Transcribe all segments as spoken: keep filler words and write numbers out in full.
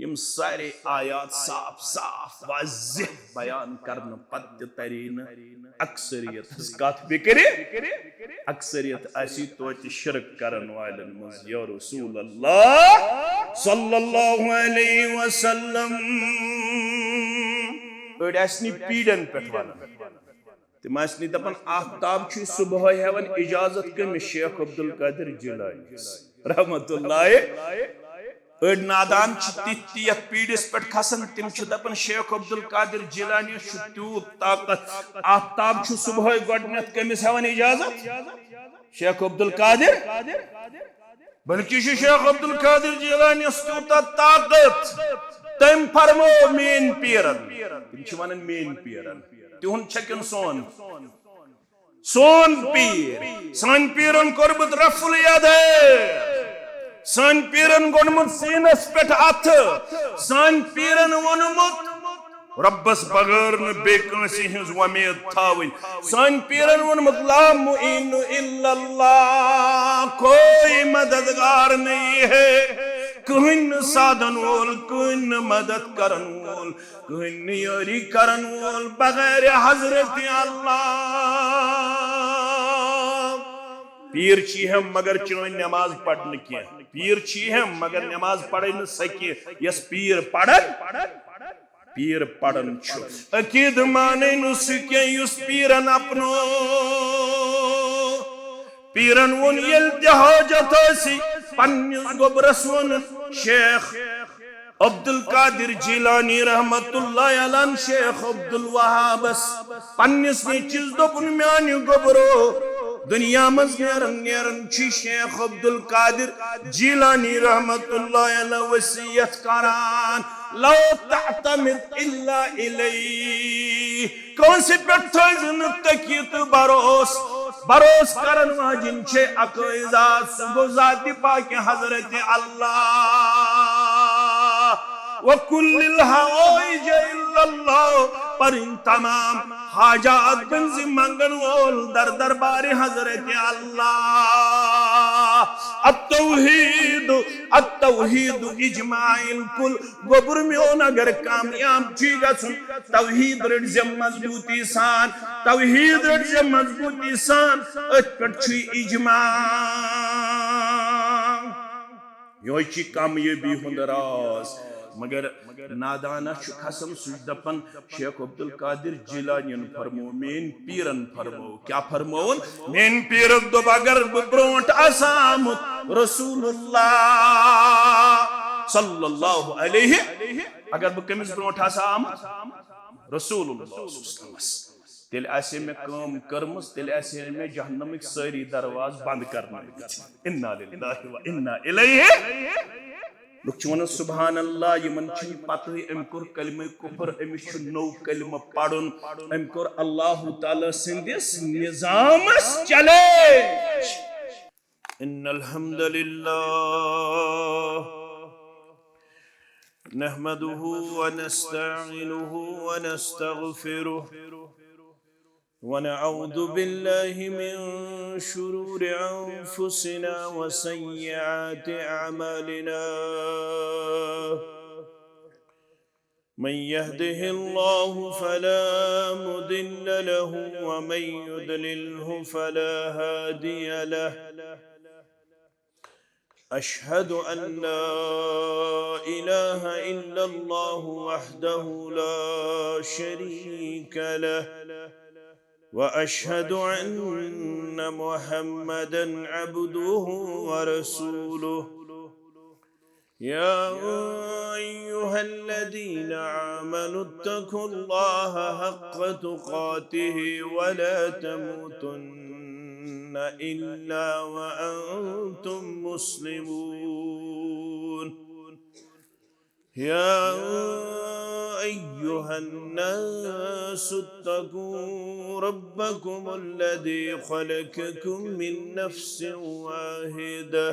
یِم سارے آیات صاف صاف واضح بیان کرنہٕ پتہٕ تہِ ترے نہٕ اکثریتس کتھ فکرِ۔ اکثریت آسی توتہِ شرک کرن والٮ۪ن منٛز، یا رسول اللہ صلی اللہ علیہ وسلم۔ أڑۍ آسہِ نہٕ پیٖرن پٮ۪ٹھ ونان۔ تِم ٲسۍ نہٕ دپان، آفتاب چھُ صبحٲے ہٮ۪وان اجازت کٔمِس؟ شیخ عبدالقادر جیلانیس رحمت اللہ۔ أڑۍ نادان چھِ تِتھۍ تہِ یتھ پیٖرِس پٮ۪ٹھ کھسان، تِم چھِ دپان، شیخ عبدالقادر جیلانیس چھُ تیوٗت طاقت، آفتاب چھُ صبحٲے گۄڈٕنٮ۪تھ کٔمِس ہٮ۪وان اجازت؟ شیخ عبدالقادر۔ بلکہِ چھُ شیخ عبدالقادر جیلانیس تیوٗتاہ طاقت، تٔمۍ فرموو میٲنۍ پیٖرن، تِم چھِ ونان میٲنۍ پیٖرن، تِہُنٛد چھا کِنہٕ سون؟ سون پیٖر، سٲنۍ پیٖرن کوٚرمُت رفع الیدین، سٲنۍ پیٖرن گوٚنمُت سیٖنس پٮ۪ٹھ اتھٕ، سٲنۍ پیٖرن ووٚنمُت، رۄبس بغٲر نہٕ بیٚیہِ کٲنٛسہِ ہٕنٛز وۄمید تھاوٕنۍ۔ سٲنۍ پیٖرن ووٚنمُت، لا معین الا اللہ، کوئی مددگار نہیں ہے۔ کٕہٕنۍ نہٕ سادن وول، کٕہٕنۍ نہٕ مدد کرن وول، کٕہٕنۍ نہٕ یٲری کرن وول بغیر حضرت اللہ۔ پیٖر چھی ہم مگر چٲنۍ نماز پرنہٕ کینٛہہ، پیٖر چھی ہم مگر نماز پرے نہٕ سۄ کینٛہہ یۄس پیٖر پرن۔ پیٖر پران چھُ۔ عقیدٕ مانے نہٕ سُہ کینٛہہ یُس پیٖرن اپنو۔ پیٖرن ووٚن ییٚلہِ تہِ حاجت آسہِ، پننِس گوٚبرس ووٚن، شیخ عبدالقادر جیلانی رحمت اللہ علیہ، شیخ عبدالوہابس، پننِس نیٚچوِس دوٚپُن، میانہِ گوٚبرو، دُنیا منٛز نیران نیران چھُ شیخ عبدالقادر جیلانی رحمت اللہ علیہ وصیت کران، لا تعتمد الا الیہ، کٲنٛسہِ پٮ۪ٹھ تھٲیزِ نہٕ تٔکیہِ تہٕ بروس۔ بروس کرن واجِنۍ چھے اکٲے ذات، سُہ گوٚو ذاتِ پاکہِ حضرت اللہ۔ وکل الحوائج الا اللہ، پرٕنۍ تمام حاجات بنزِ منگن وول در دربارِ حضرت اللہ۔ التوحید، التوحید اجماع الکل۔ گوٚبُر میون اگر کامیاب چھُے گژھُن، توحید رٔٹۍ زِ مضبوٗطی سان، توحید رٔٹۍ زِ مضبوٗطی سان، أتھۍ پٮ۪ٹھ چھُے اجماع۔ یہوے چھِ کامیٲبی ہُنٛد راز۔ مگر نادانہ چھُ کھسان، سُہ چھُ دپان، شیخ عبدالقادر جیلانین فرمو، میٲنۍ پیٖرن فرمو۔ کیٛاہ فرمووُن؟ میٲنۍ پیٖرن دوٚپ، اگر بہٕ برونٛٹھ آسہٕ ہا آمُت رسول اللہ صلی اللہ علیہ، اگر بہٕ کٔمِس برونٛٹھ آسہٕ ہا آمُت؟ رسول اللہ صلی اللہ علیہ وسلمس۔ تیٚلہِ آسہِ ہے مےٚ کٲم کٔرمٕژ، تیٚلہِ آسہِ ہے مےٚ جہنمٕکۍ سٲری دروازٕ بنٛد کرنٲومٕتۍ۔ انا للہ و انا الیہ۔ لُکھ چھِ وَنان، سبحان اللہ، یِمن چھِنہٕ پتہٕے أمۍ کوٚر کلمہ کفر، أمِس چھُ نوٚو کلمہ پرُن۔ أمۍ کوٚر اللہ تعالیٰ سٕنٛدِس نظامس challenge۔ ان الحمد للہ نحمده ونستعينه ونستغفره ونعوذ بالله من شرور أنفسنا وسيئات أعمالنا. من يهده الله فلا مضل له ومن يضلله فلا هادي له. أشهد أن لا إله إلا الله وحده لا شريك له، وأشهد أن محمدا عبده ورسوله. يا أيها الذين آمنوا اتقوا الله حق تقاته ولا تموتن إلا وأنتم مسلمون. يا أيها الناس اتقوا ربكم الذي خلقكم من نفس واحدة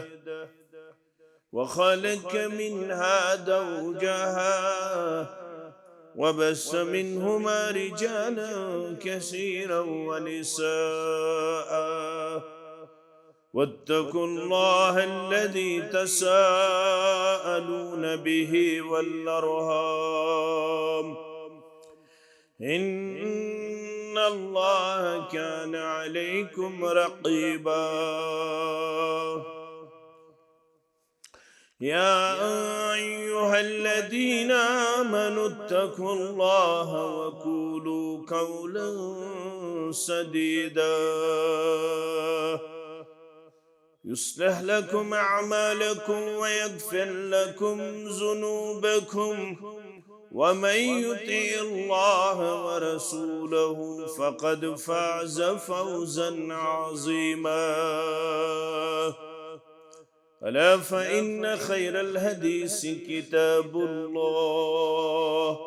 وخلق منها زوجها وبث منهما رجالا كثيرا ونساء واتقوا الله الذي تساءلون به والأرحام، إن الله كان عليكم رقيبا. يا أيها الذين آمنوا اتقوا الله وقولوا قولا سديدا، يصلح لكم أعمالكم ويغفر لكم ذنوبكم، ومن يطع الله ورسوله فقد فاز فوزا عظيما. ألا فإن خير الحديث كتاب الله،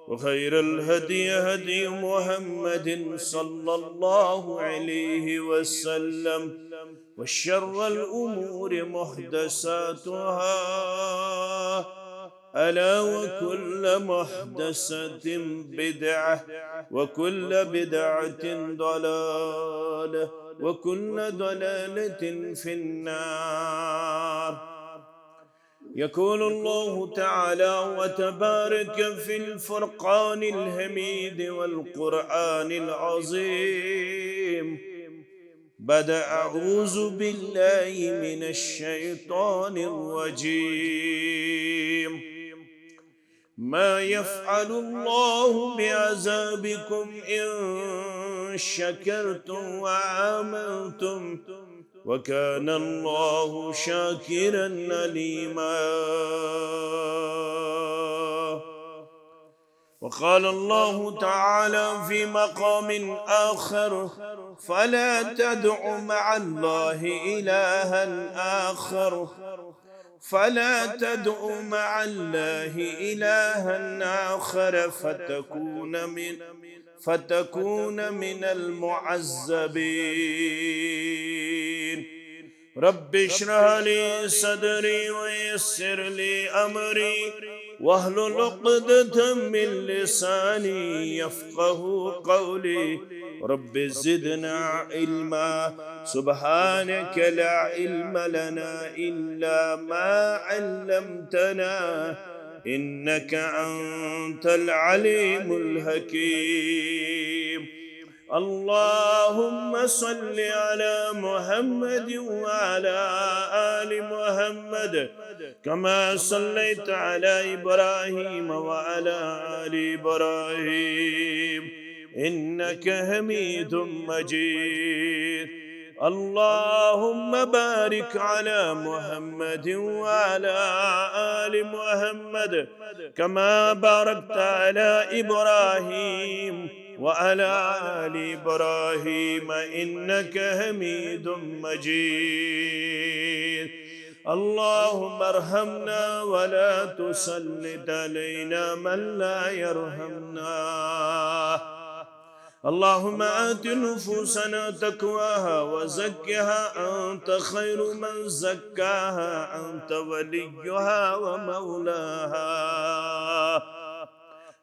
وخير الهدي هدي محمد صلى الله عليه وسلم، وشر الأمور محدثاتها، ألا وكل محدثة بدعة، وكل بدعة ضلالة، وكل ضلالة في النار. يقول الله تعالى وتبارك في الفرقان الحميد والقرآن العظيم بعد أعوذ بالله من الشيطان الرجيم: ما يفعل الله بعذابكم إن شكرتم وآمنتم، وكان الله شاكرا عليما. وقال الله تعالى في مقام آخر: فلا تدع مع الله إلها آخر، فلا تدع مع الله إلها آخر فتكون من، فتكون من المعذبين. رب اشرح لي صدري ويسر لي أمري واحلل عقدة من لساني يفقه قولي. رب زدنا علما. سبحانك لا علم لنا إلا ما علمتنا إنك أنت العليم الحكيم. اللهم صل على محمد وعلى آل محمد كما صليت على إبراهيم وعلى آل إبراهيم إنك حميد مجيد. اللهم بارك على محمد وعلى آل محمد كما باركت على إبراهيم وعلى آل إبراهيم إنك حميد مجيد. اللهم ارحمنا ولا تسلط علينا من لا يرحمنا. اللهم آت نفوسنا تقواها وزكها أنت خير من زكاها أنت وليها ومولاها.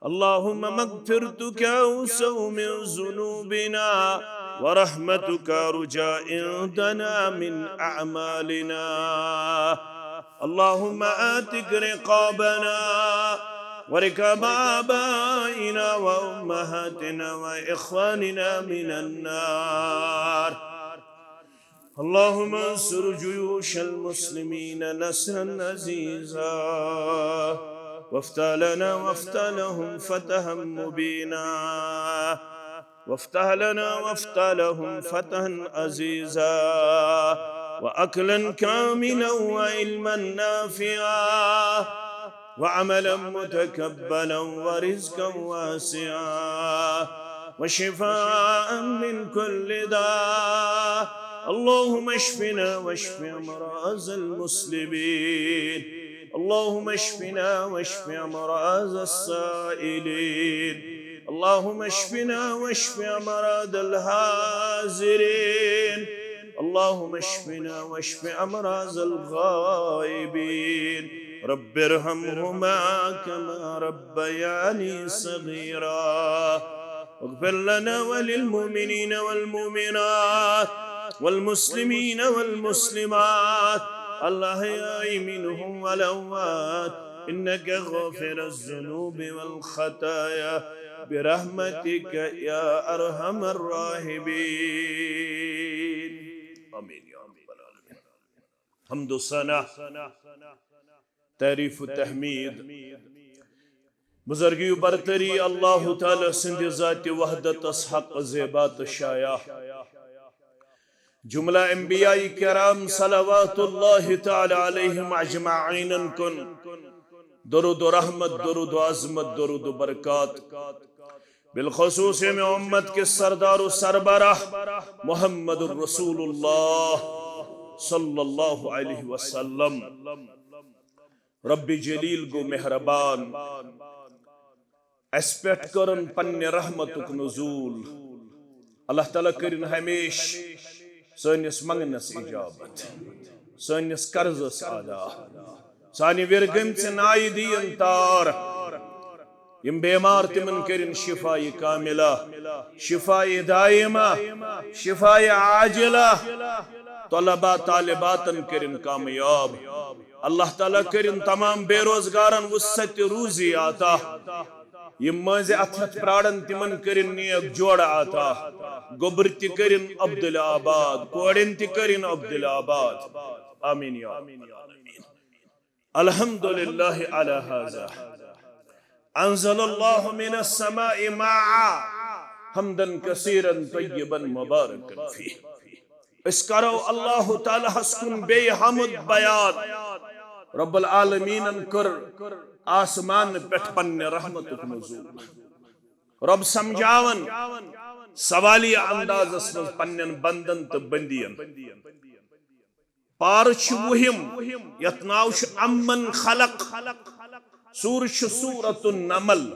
اللهم مغفرتك أوسع من ذنوبنا ورحمتك أرجى عندنا من أعمالنا. اللهم أعتق رقابنا ورقاب آبائنا وأمهاتنا وإخواننا من النار. اللهم انصر جيوش المسلمين نصرا عزيزا، وافتح لنا وافتح لهم فتحا مبينا، وافتح لنا وافتح لهم فتحا عزيزا، وأكلا كاملا وعلما نافعا، وعملا متقبلا ورزقا واسعا وشفاء من كل داء. اللهم اشفنا واشف أمراض المسلمين. اللهم اشفنا واشف أمراض السائلين. اللهم اشفنا واشف أمراض الحاضرين. اللهم اشفنا واشف أمراض الغائبين. رب ارحمهما كما ربياني صغيرا. اغفر لنا وللمؤمنين والمؤمنات والمسلمين والمسلمات الأحياء منهم والأموات إنك غافر الذنوب والخطايا برحمتك يا أرحم الراحمين. آمين يا رب العالمين. حمد و ثنا، تعریف و تحمید، بزرگی و برتری اللہ تعالی سند ذات وحدتس حق زیبا تہٕ شایع۔ جملہ انبیاء کرام صلوات اللہ تعالی علیہم اجمعین کن درود و رحمت، درود و عظمت، درود و برکات۔ بالخصوص ییٚمہِ امت کے سردار و سربراہ محمد رسول اللہ صلی اللہ علیہ وسلم۔ رب جلیل گو مہربان، اسہِ پٮ۪ٹھ کٔرٕن پننہِ رحمتُک نزول۔ اللہ تعالیٰ کٔرِن ہمیشہ سٲنِس منگنس اجابت، سٲنِس قرضس ادا، سانہِ وِرگٔمژِ نایہِ دِیِن تار۔ یِم بیمار تِمن کٔرِن شفایہِ کاملہ، شفایہِ دائمہ، شفایہِ عاجلہ۔ طلبہ طالباتن کٔرِن کامیاب۔ اللہ تعالیٰ کٔرِن تمام بے روزگارن وسعت روزی عطا۔ یِم مٲنزِ اتھٕ ہٮ۪تھ پرارن تِمن کٔرِن نیک جوڑ عطا۔ گوٚبرۍ تہِ کٔرِن عبدل آباد، کورٮ۪ن تہِ کٔرِن عبدل آباد۔ آمین یا رب العالمین۔ الحمد للہ علی ھذا انزل اللہ من السماء ماء حمدا کثیرا طیبا مبارکا فیہ۔ أسۍ کرو اللہ تعالیٰ ہس کُن بیٚیہِ حمد بیان۔ رب العالمینن کٔر آسمان پٮ۪ٹھ پننہِ رحمتُک نزول۔ رب سمجھاون سوالیہ اندازس منٛز پننٮ۪ن بندن تہٕ بندین۔ پارٕ چھِ وُہِم، یتھ ناو چھُ امن خلق۔ سورہ چھُ سورۃ النمل۔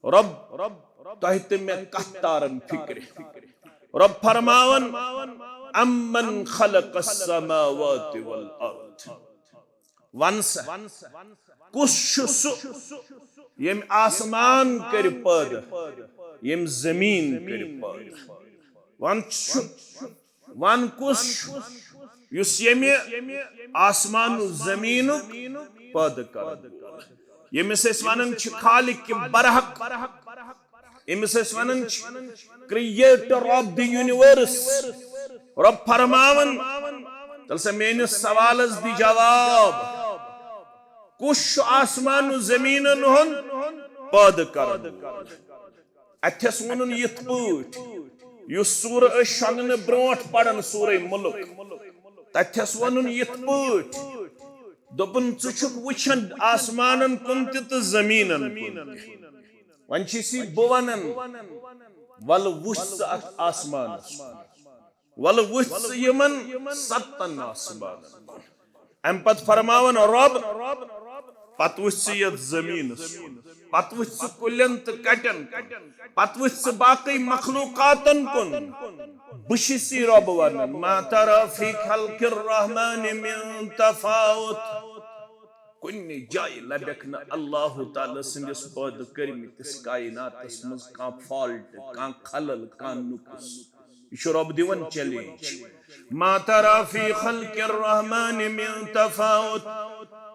رب، تۄہہِ تہٕ مےٚ کتھ تارن فکرِ؟ رب فرماون، امن خلق السماوات والارض۔ ون سا، کُس چھُ سُہ ییٚمۍ آسمان کٔرۍ پٲدٕ، ییٚمۍ زمیٖن کٔرۍ پٲدٕ؟ ون چھُ، ون کُس چھُ یُس ییٚمہِ آسمان و زمیٖنُک پٲدٕ کرن وول، ییٚمِس أسۍ ونان چھِ خالق برحق، أمِس أسۍ ونان چھِ creator of the universe۔ رب فرماون، تیٚلہِ سا میٲنِس سوالس دِ جواب، کُس چھُ آسمان و زمیٖنن ہُنٛد پٲدٕ کرن وول؟ اتھس وونُن یِتھ پٲٹھۍ، یُس سورہ أسۍ شۄنٛگنہٕ برونٛٹھ پرن سورہ ملک، تتھس وونُن یِتھ پٲٹھۍ، دوٚپُن، ژٕ چھُکھ وٕچھان آسمانن کُن تہِ تہٕ زمیٖنن کُن تہِ۔ وۄنۍ چھُسی بہٕ ونان، ولہٕ وٕچھ ژٕ اتھ آسمانس کُن، ولہٕ وٕچھ ژٕ یِمن ستن آسمانن کُن۔ امہِ پتہٕ فرماوان رب، پتہٕ وٕچھ ژٕ یتھ زمیٖنس کُن، پتہٕ وٕچھ ژٕ کُلٮ۪ن تہٕ کٹٮ۪ن کُن، پتہٕ وٕچھ ژٕ باقٕے مخلوقاتن کُن۔ بہٕ چھُسی رب ونان، ما ترى في خلق الرحمن من تفاوت۔ کُنہِ جایہِ لبٮ۪کھ نہٕ اللہ تعالیٰ سٕنٛدِس پٲدٕ کٔرمٕتِس کائناتس منٛز کانٛہہ فالٹ، کانٛہہ خلل، کانٛہہ نقص۔ یہِ چھُ رب دِوان چیلنج۔ ما ترى في خلق الرحمن من تفاوت۔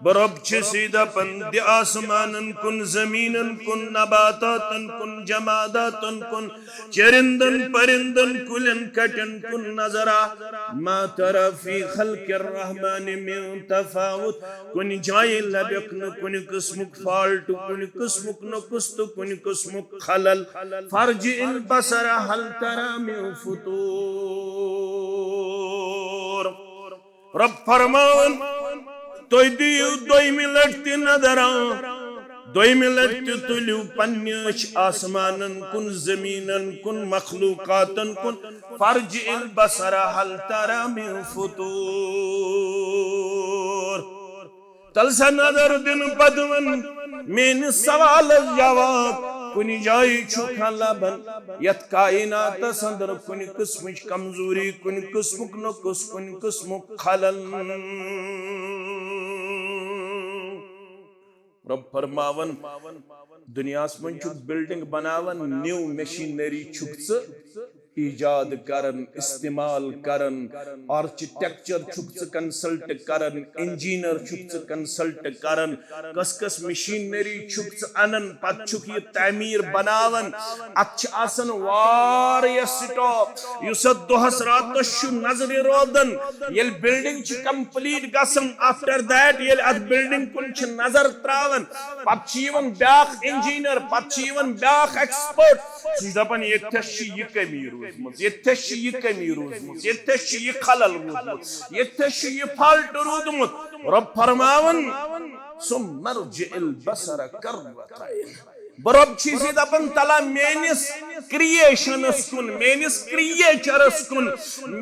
بہٕ رب چھُسی دپان، دِ آسمانن کُن، زمیٖنن کُن، نباتاتن کُن، جماداتن کُن، چرندن، پرندن، کُلٮ۪ن کٹٮ۪ن کُن نظرا۔ ما ترى في خلق الرحمن من تفاوت۔ کُنہِ جایہِ لبٮ۪کھ نہٕ کُنہِ قٕسمُک فالٹ، کُنہِ قٕسمُک نقص تہٕ کُنہِ قٕسمُک خلل۔ فارجع البصر هل ترى من فطور۔ رب فرماوان، تُہۍ دِیِو دوٚیمہِ لٹہِ تہِ نظرا، دوٚیمہِ لٹہِ تہِ تُلِو پننہِ أچھ آسمانن کُن، زمیٖنن کُن، مخلوقاتن کُن۔ فارجع البصر هل ترى من فطور۔ تیٚلہِ سا نظر دِنہٕ پتہٕ وَن میٲنِس سوالس جواب۔ کُنہِ جایہِ چھُکھا لبان یتھ کائناتس اندر کُنہِ قٕسمٕچ کمزوری، کُنہِ قٕسمُک نقص، کُنہِ قٕسمُک خلل؟ رب فرماوان، دُنیاہس منٛز چھُکھ بلڈنگ بناوان، نیو مشینری چھُکھ ژٕ ایجاد کران، استعمال کران، آرکیٹیکچر چھُکھ ژٕ کنسلٹ کران، انجینئر چھُکھ ژٕ کنسلٹ کران، کس کس مشینری چھُکھ ژٕ انان، پتہٕ چھُکھ یہِ تعمیر بناوان۔ اتھ چھِ آسان واریاہ سٹاف، یُس اتھ دۄہس راتس چھُ نظرِ روزان۔ ییٚلہِ بلڈنگ چھِ کمپلیٹ گژھان، آفٹر دیٹ ییٚلہِ اتھ بلڈنگ کُن چھِ نظر تراوان، پتہٕ چھِ یِوان بیاکھ انجینئر، پتہٕ چھِ یِوان بیاکھ ایکسپرٹ۔ سُہ چھُ دَپان، ییٚتہِ تھَس چھِ یہِ کٔمی روٗزمٕژ، ییٚتہِ تھَس چھِ یہِ کٔمی روٗزمٕژ، ییٚتہِ تھَس چھِ یہِ خلل روٗدمُت، ییٚتہِ تھَس چھِ یہِ فالٹ روٗدمُت۔ رۄب فرماوان، "ثم ارجع البصر کرتین۔" بہٕ رۄب چھُس یہِ دَپان، تَلا میٛٲنِس کریشنس کُن، میٛٲنِس کریچرس کُن،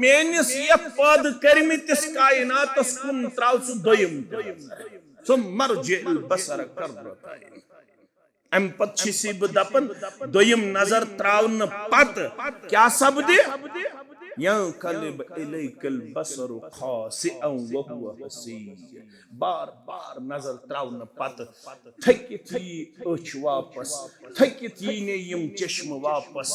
میٛٲنِس یَتھ پٲدٕ کٔرمٕتِس کائناتس کُن ترٛاو ژٕ دوٚیِم تہِ نظر۔ ثم ارجع البصر کرتین۔ امہِ پتہٕ چھُ سی بہٕ دپان، دوٚیِم نظر تراونہٕ پتہٕ کیٛاہ سپدِ؟ ينقلب إليك البصر خاسئا وهو حسير۔ بار بار نظر تراونہٕ پتہٕ تھٔکِتھ یی أچھ واپس، تھٔکِتھ یی نے یِم چشمہٕ واپس۔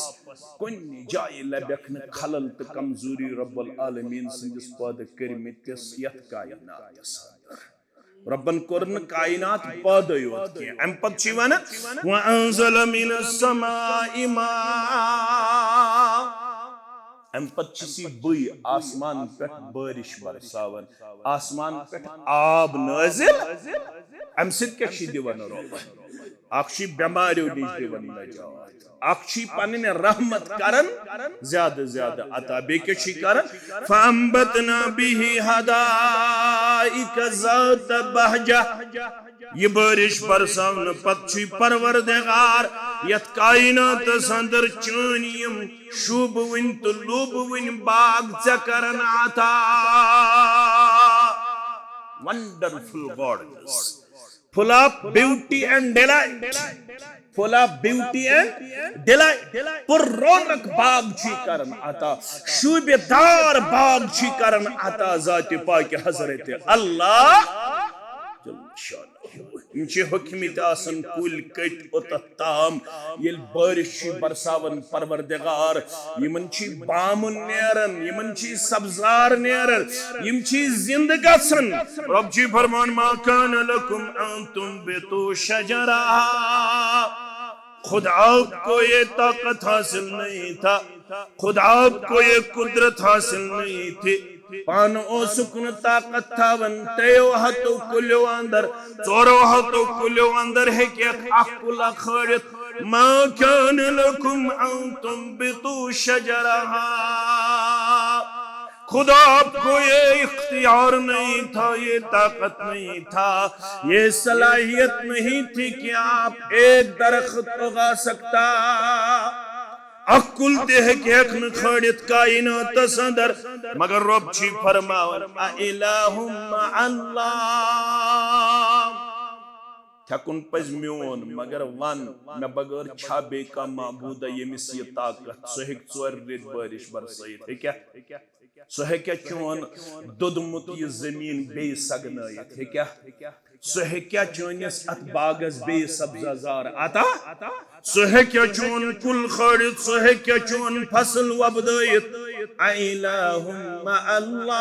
کُنہِ جایہِ لبٮ۪کھ نہٕ خلل تہٕ کمزوری رب العالمین سٕنٛدِس پٲدٕ کٔرمٕتِس یتھ کائناتس اندر۔ رۄبن کوٚر نہٕ کائنات پٲدٕ یوت کینٛہہ۔ امہِ پتہٕ چھُ یہِ ونان، "وَأَنزَلَ مِنَ السَّمَاءِ مَاءً۔" امہِ پتہٕ چھُ سی بٕے آسمان پٮ۪ٹھ بٲرِش برساوان، آسمان پٮ۪ٹھ آب نٲزِل۔ امہِ سۭتۍ کیٛاہ چھُ دِوان رۄب؟ اکھ چھُ بٮ۪ماریو نِش دِوان نجات، اکھ چھُ پنٕنۍ رحمت کران زیادٕ زیادٕ عطا، بیٚیہِ کیٛاہ چھُ کران؟ فَأَنبَتْنَا بِهِ حَدَائِقَ ذَاتَ بَهْجَةٍ۔ یہِ بٲرِش برساونہٕ پتہٕ چھُ پروردگار یتھ کائناتس اندر چٲنۍ یِم شوٗبوٕنۍ تہٕ لوٗبوٕنۍ باغ ژےٚ کران عطا۔ Wonderful gardens۔ Full of beauty and delight۔ Full of beauty and delight۔ پر رونق باغ چھی کرن عطا، شوبہ دار باغ چھی کرن عطا ذات پاک حضرت اللہ جل شانہ۔ یِم چھِ ہوٚکھمٕتۍ آسان کُلۍ کٔٹۍ اوٚتتھ تام، ییٚلہِ بارش چھِ برساوان پروردگار، یِمن چھِ بامُن نیران، یِمن چھِ سبزار نیران، یِم چھِ زِندٕ گژھان۔ رۄب چھِ فرمان، "ما كان لكم أن تنبتوا شجرها۔" خود آپ کو یہ طاقت حاصل نہیں تھا، خود آپ کو یہ قدرت حاصل نہیں تھی۔ پانہٕ اوسُکھ نہٕ طاقت تھاوان ترٛیو ہتو کُلیو اندر، ژورو ہتو کُلیو اندر ہیٚکہِ اکھ کُلہ کھٲلِتھ۔ ما كان لكم أن تنبتوا شجرها۔ خود آپ کو یہ اختیار نہیں تھا، یہ طاقت نہیں تھا، یہ صلاحیت نہیں تھی کہ آپ ایک درخت اگا سکتا۔ اکھ کُل تہِ ہیٚکہِ ہیٚکھ نہٕ کھٲلِتھ کائناتس اندر، مگر رۄب چھُ فرماوان، "أإله مع الله؟" تھٮ۪کُن پزِ میون، مگر ون، مےٚ بغٲر چھا بیٚیہِ کانٛہہ معبوٗدہ ییٚمِس یہِ طاقت، سُہ ہیٚکہِ ژورِ ریٚتۍ بٲرِش برسٲیِتھ؟ ہیٚکیٛاہ؟ سُہ ہیٚکیٛاہ چون دوٚدمُت یہِ زٔمیٖن بیٚیہِ سگنٲیِتھ؟ ہیٚکیٛاہ؟ سُہ ہیٚکیٛاہ چٲنِس اَتھ باغس بیٚیہِ سبزہ زار عطا؟ سُہ ہیٚکیٛاہ چون کُل کھٲلِتھ؟ سُہ ہیٚکیٛاہ چون فصل وۄپدٲیِتھ؟ أإله مع الله؟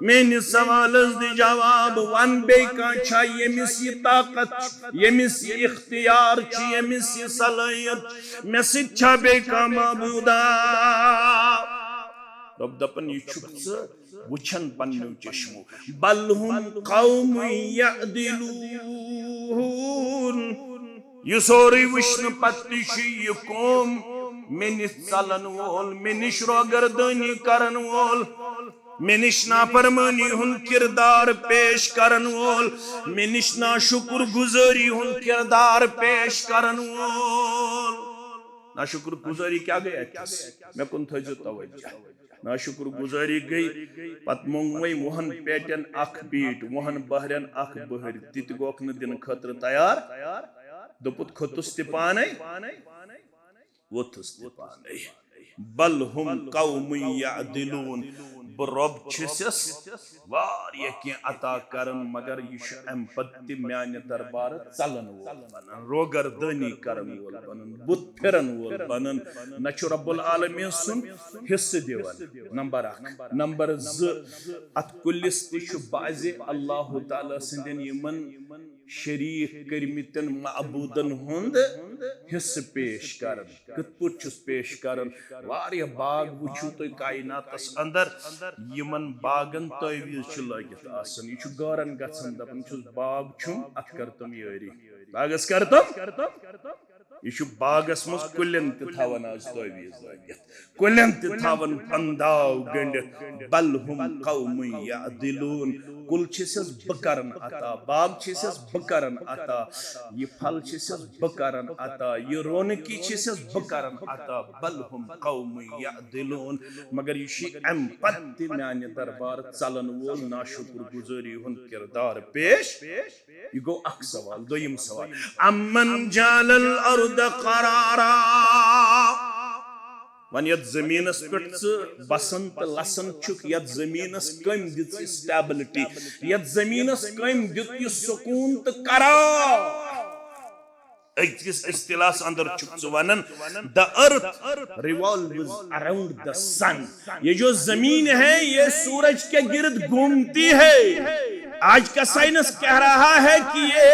میٲنِس سوالس دِ جواب، ون بیٚیہِ کانٛہہ چھا ییٚمِس یہِ طاقت چھُ، ییٚمِس یہِ اختیار چھُ، ییٚمِس یہِ صلٲحیت چھُ؟ مےٚ سۭتۍ چھا بیٚیہِ کانٛہہ معبوٗدا؟ رۄب دپان، یہِ چھُکھ ژٕ وٕچھان پننیو چشمو۔ بل هم قوم يعدلون۔ یہِ سورُے وٕچھنہٕ پتہٕ تہِ چھُ یہِ قوم مےٚ نِش ژلن وول، مےٚ نِش روگردٲنی کرن وول، مےٚ نِش نافرمٲنی ہُنٛد کردار پیش کرن وول، مےٚ نِش ناشُکر گُزٲری ہُنٛد کردار پیش کرن وول۔ ناشُکر گُزٲری کیٛاہ گٔے اَتہِ تھَس؟ مےٚ کُن تھٲیزیو توجہ۔ ناشُکر گُزٲری گٔے، پتہٕ موٚنگ وۄنۍ وُہن پیٹٮ۪ن اکھ پیٖٹ، وُہن بٔہرٮ۪ن اکھ بٔہٕرۍ، تہِ تہِ گوکھ نہٕ دِنہٕ خٲطرٕ تیار۔ دوٚپُت، کھوٚتُس تہِ پانے، ووٚتھُس تہِ پانے۔ بل هم قوم يعدلون۔ بہٕ رۄب چھُسس واریاہ کینٛہہ عطا کران، مگر یہِ چھُ امہِ پتہٕ تہِ میانہِ دربارٕ ژلن وول بنان، روگردٲنی کرن وول بنان، بُت پھِرن وول بنان۔ نہ چھُ رب العالمین سُنٛد حصہٕ دِوان، نمبر اکھ۔ نمبر زٕ، اتھ کُلِس تہِ چھُ بعضِ اللہ تعالیٰ سٕنٛدٮ۪ن یِمن شریٖک کٔرمٕتٮ۪ن معبوٗدن ہُنٛد حصہٕ پیش کران۔ کِتھ پٲٹھۍ چھُس پیش کران؟ واریاہ باغ وٕچھِو تُہۍ کائناتس اندر، یِمن باغن تعویٖذ چھُ لٲگِتھ آسان۔ یہِ چھُ غٲرن گژھان، دپان چھُس، "باغ چھُم، اتھ کر تم یٲری، باغس کر تم۔" یہِ چھُ باغس منٛز کُلٮ۪ن تہِ تھاوان آز تعویٖذ لٲگِتھ، کُلٮ۪ن تہِ تھاوان پنداو گٔنڈِتھ۔ "بل ہم قوم یعدلون"، کُل چھِسس بہٕ کران عطا، باغ چھِسس بہٕ کران عطا، یہِ پھل چھِسس بہٕ کران عطا، یہِ رونقی چھِسس بہٕ کران عطا۔ "بل ہم قوم یعدلون"، مگر یہِ چھُ امہِ پتہٕ تہِ میانہِ دربار ژلن وول ناشُکر گُزٲری ہُنٛد کردار پیش۔ یہِ گوٚو اکھ سوال۔ دوٚیِم سوال، "امن جعل الارض قرارا"، وۄنۍ یتھ زٔمیٖنس پٮ۪ٹھ ژٕ بسان تہٕ لسان چھُکھ، یتھ زٔمیٖنس کٔمۍ دِژ یہِ stability؟ یتھ زٔمیٖنس کٔمۍ دیُت یہِ سکوٗن تہٕ قرار؟ أکِس اصطلاحس اندر چھُکھ ژٕ ونان، "The earth revolves around the sun"، یہ جو زمین ہے، یہ سورج کے گرد گھومتی ہے۔ آج کا سائنس کہہ رہا ہے کہ یہ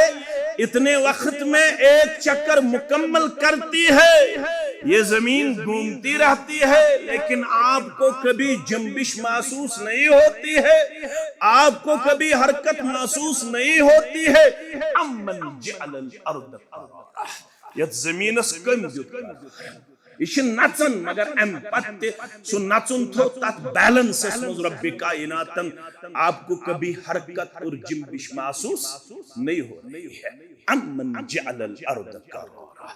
اتنے وقت میں ایک چکر مکمل کرتی ہے، یہ زمین گھومتی رہتی ہے، لیکن آپ کو کبھی جنبش محسوس نہیں ہوتی ہے، آپ کو کبھی حرکت محسوس نہیں ہوتی ہے۔ امن جعل الارض قرارا، یتھ زمینس کٔمۍ دیُت قرار؟ یہِ چھِ نژان، مگر امہِ پتہٕ تہِ سُہ نژُن تھوٚو تتھ بیلنسس منٛز۔ رب کائناتن، آپ کو کبھی حرکت اور جنبش محسوس نہیں ہو رہی ہے۔ امن جعل الارض قرارا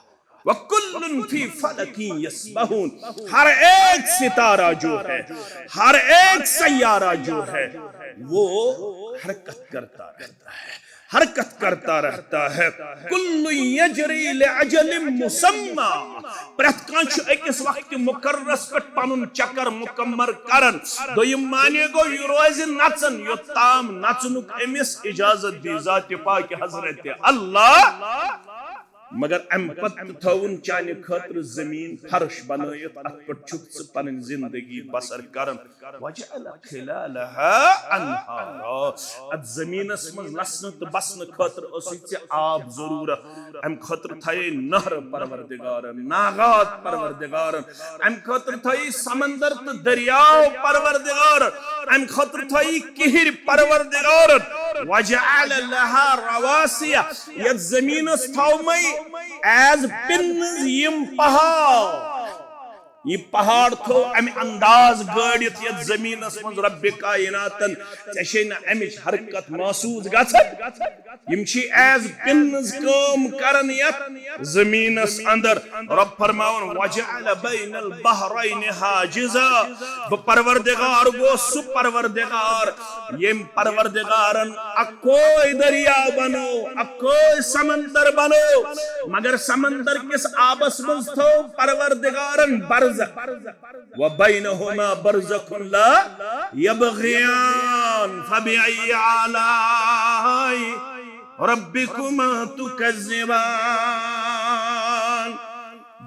وکل فی فلک یسبحون۔ ہر ایک ستارہ جو ہے، ہر ایک سیارہ جو ہے، وہ حرکت کرتا رہتا ہے، حرکت کرتا رہتا ہے۔ کل یجری لاجل مسمی، پرٛٮ۪تھ کانٛہہ چھُ أکِس وقتِ مقررس پٮ۪ٹھ پنُن چکر مکمل کران۔ دوٚیِم معنی گوٚو، یہِ روزِ نژان، یوٚت تام نژنُک أمِس اجازت دی ذاتِ پاک حضرت اللہ۔ مگر امہِ پتہٕ تہِ تھٲوُن چانہِ خٲطرٕ زٔمیٖن فرش بنٲیِتھ، اتھ پٮ۪ٹھ چھُکھ ژٕ پنٕنۍ زندگی بسر کران۔ وجعل خلالها انہارا، اتھ زٔمیٖنس منٛز لسنہٕ تہٕ بسنہٕ خٲطرٕ ٲسٕے ژےٚ آب ضروٗرت، امہِ خٲطرٕ تھایے نہرٕ پروردگارن، ناغات پروردگارن، امہِ خٲطرٕ تھٲیی سمندر تہٕ دٔریاو پروردگارن، امہِ خٲطرٕ تھٲیی کِہِرۍ پروردگارن۔ وجعل لها رواسی، یتھ زٔمیٖنس تھاومے as pins یِم پہاڑ۔ یہِ پہاڑ تھوٚو امہِ انداز گٲڑِتھ یتھ زٔمیٖنس منٛز رب کائناتن۔ ژےٚ چھے نہٕ امِچ حرکت محسوس گژھان؟ یِم چھِ as pins کٲم کران یتھ زٔمیٖنس اندر۔ رب فرماوان، "وجعل بین البحرین حاجزا"، بہٕ پروردگار گوس سُہ پروردگار، ییٚمۍ پروردگارن اکوے دریا بنو، اکوے سمندر بنو، مگر سمندر کِس آبس منٛز تھوٚو پروردگارن برزخ۔ وبینہما برزخ لا یبغیان فبأی آلاء ربکما تکذبان۔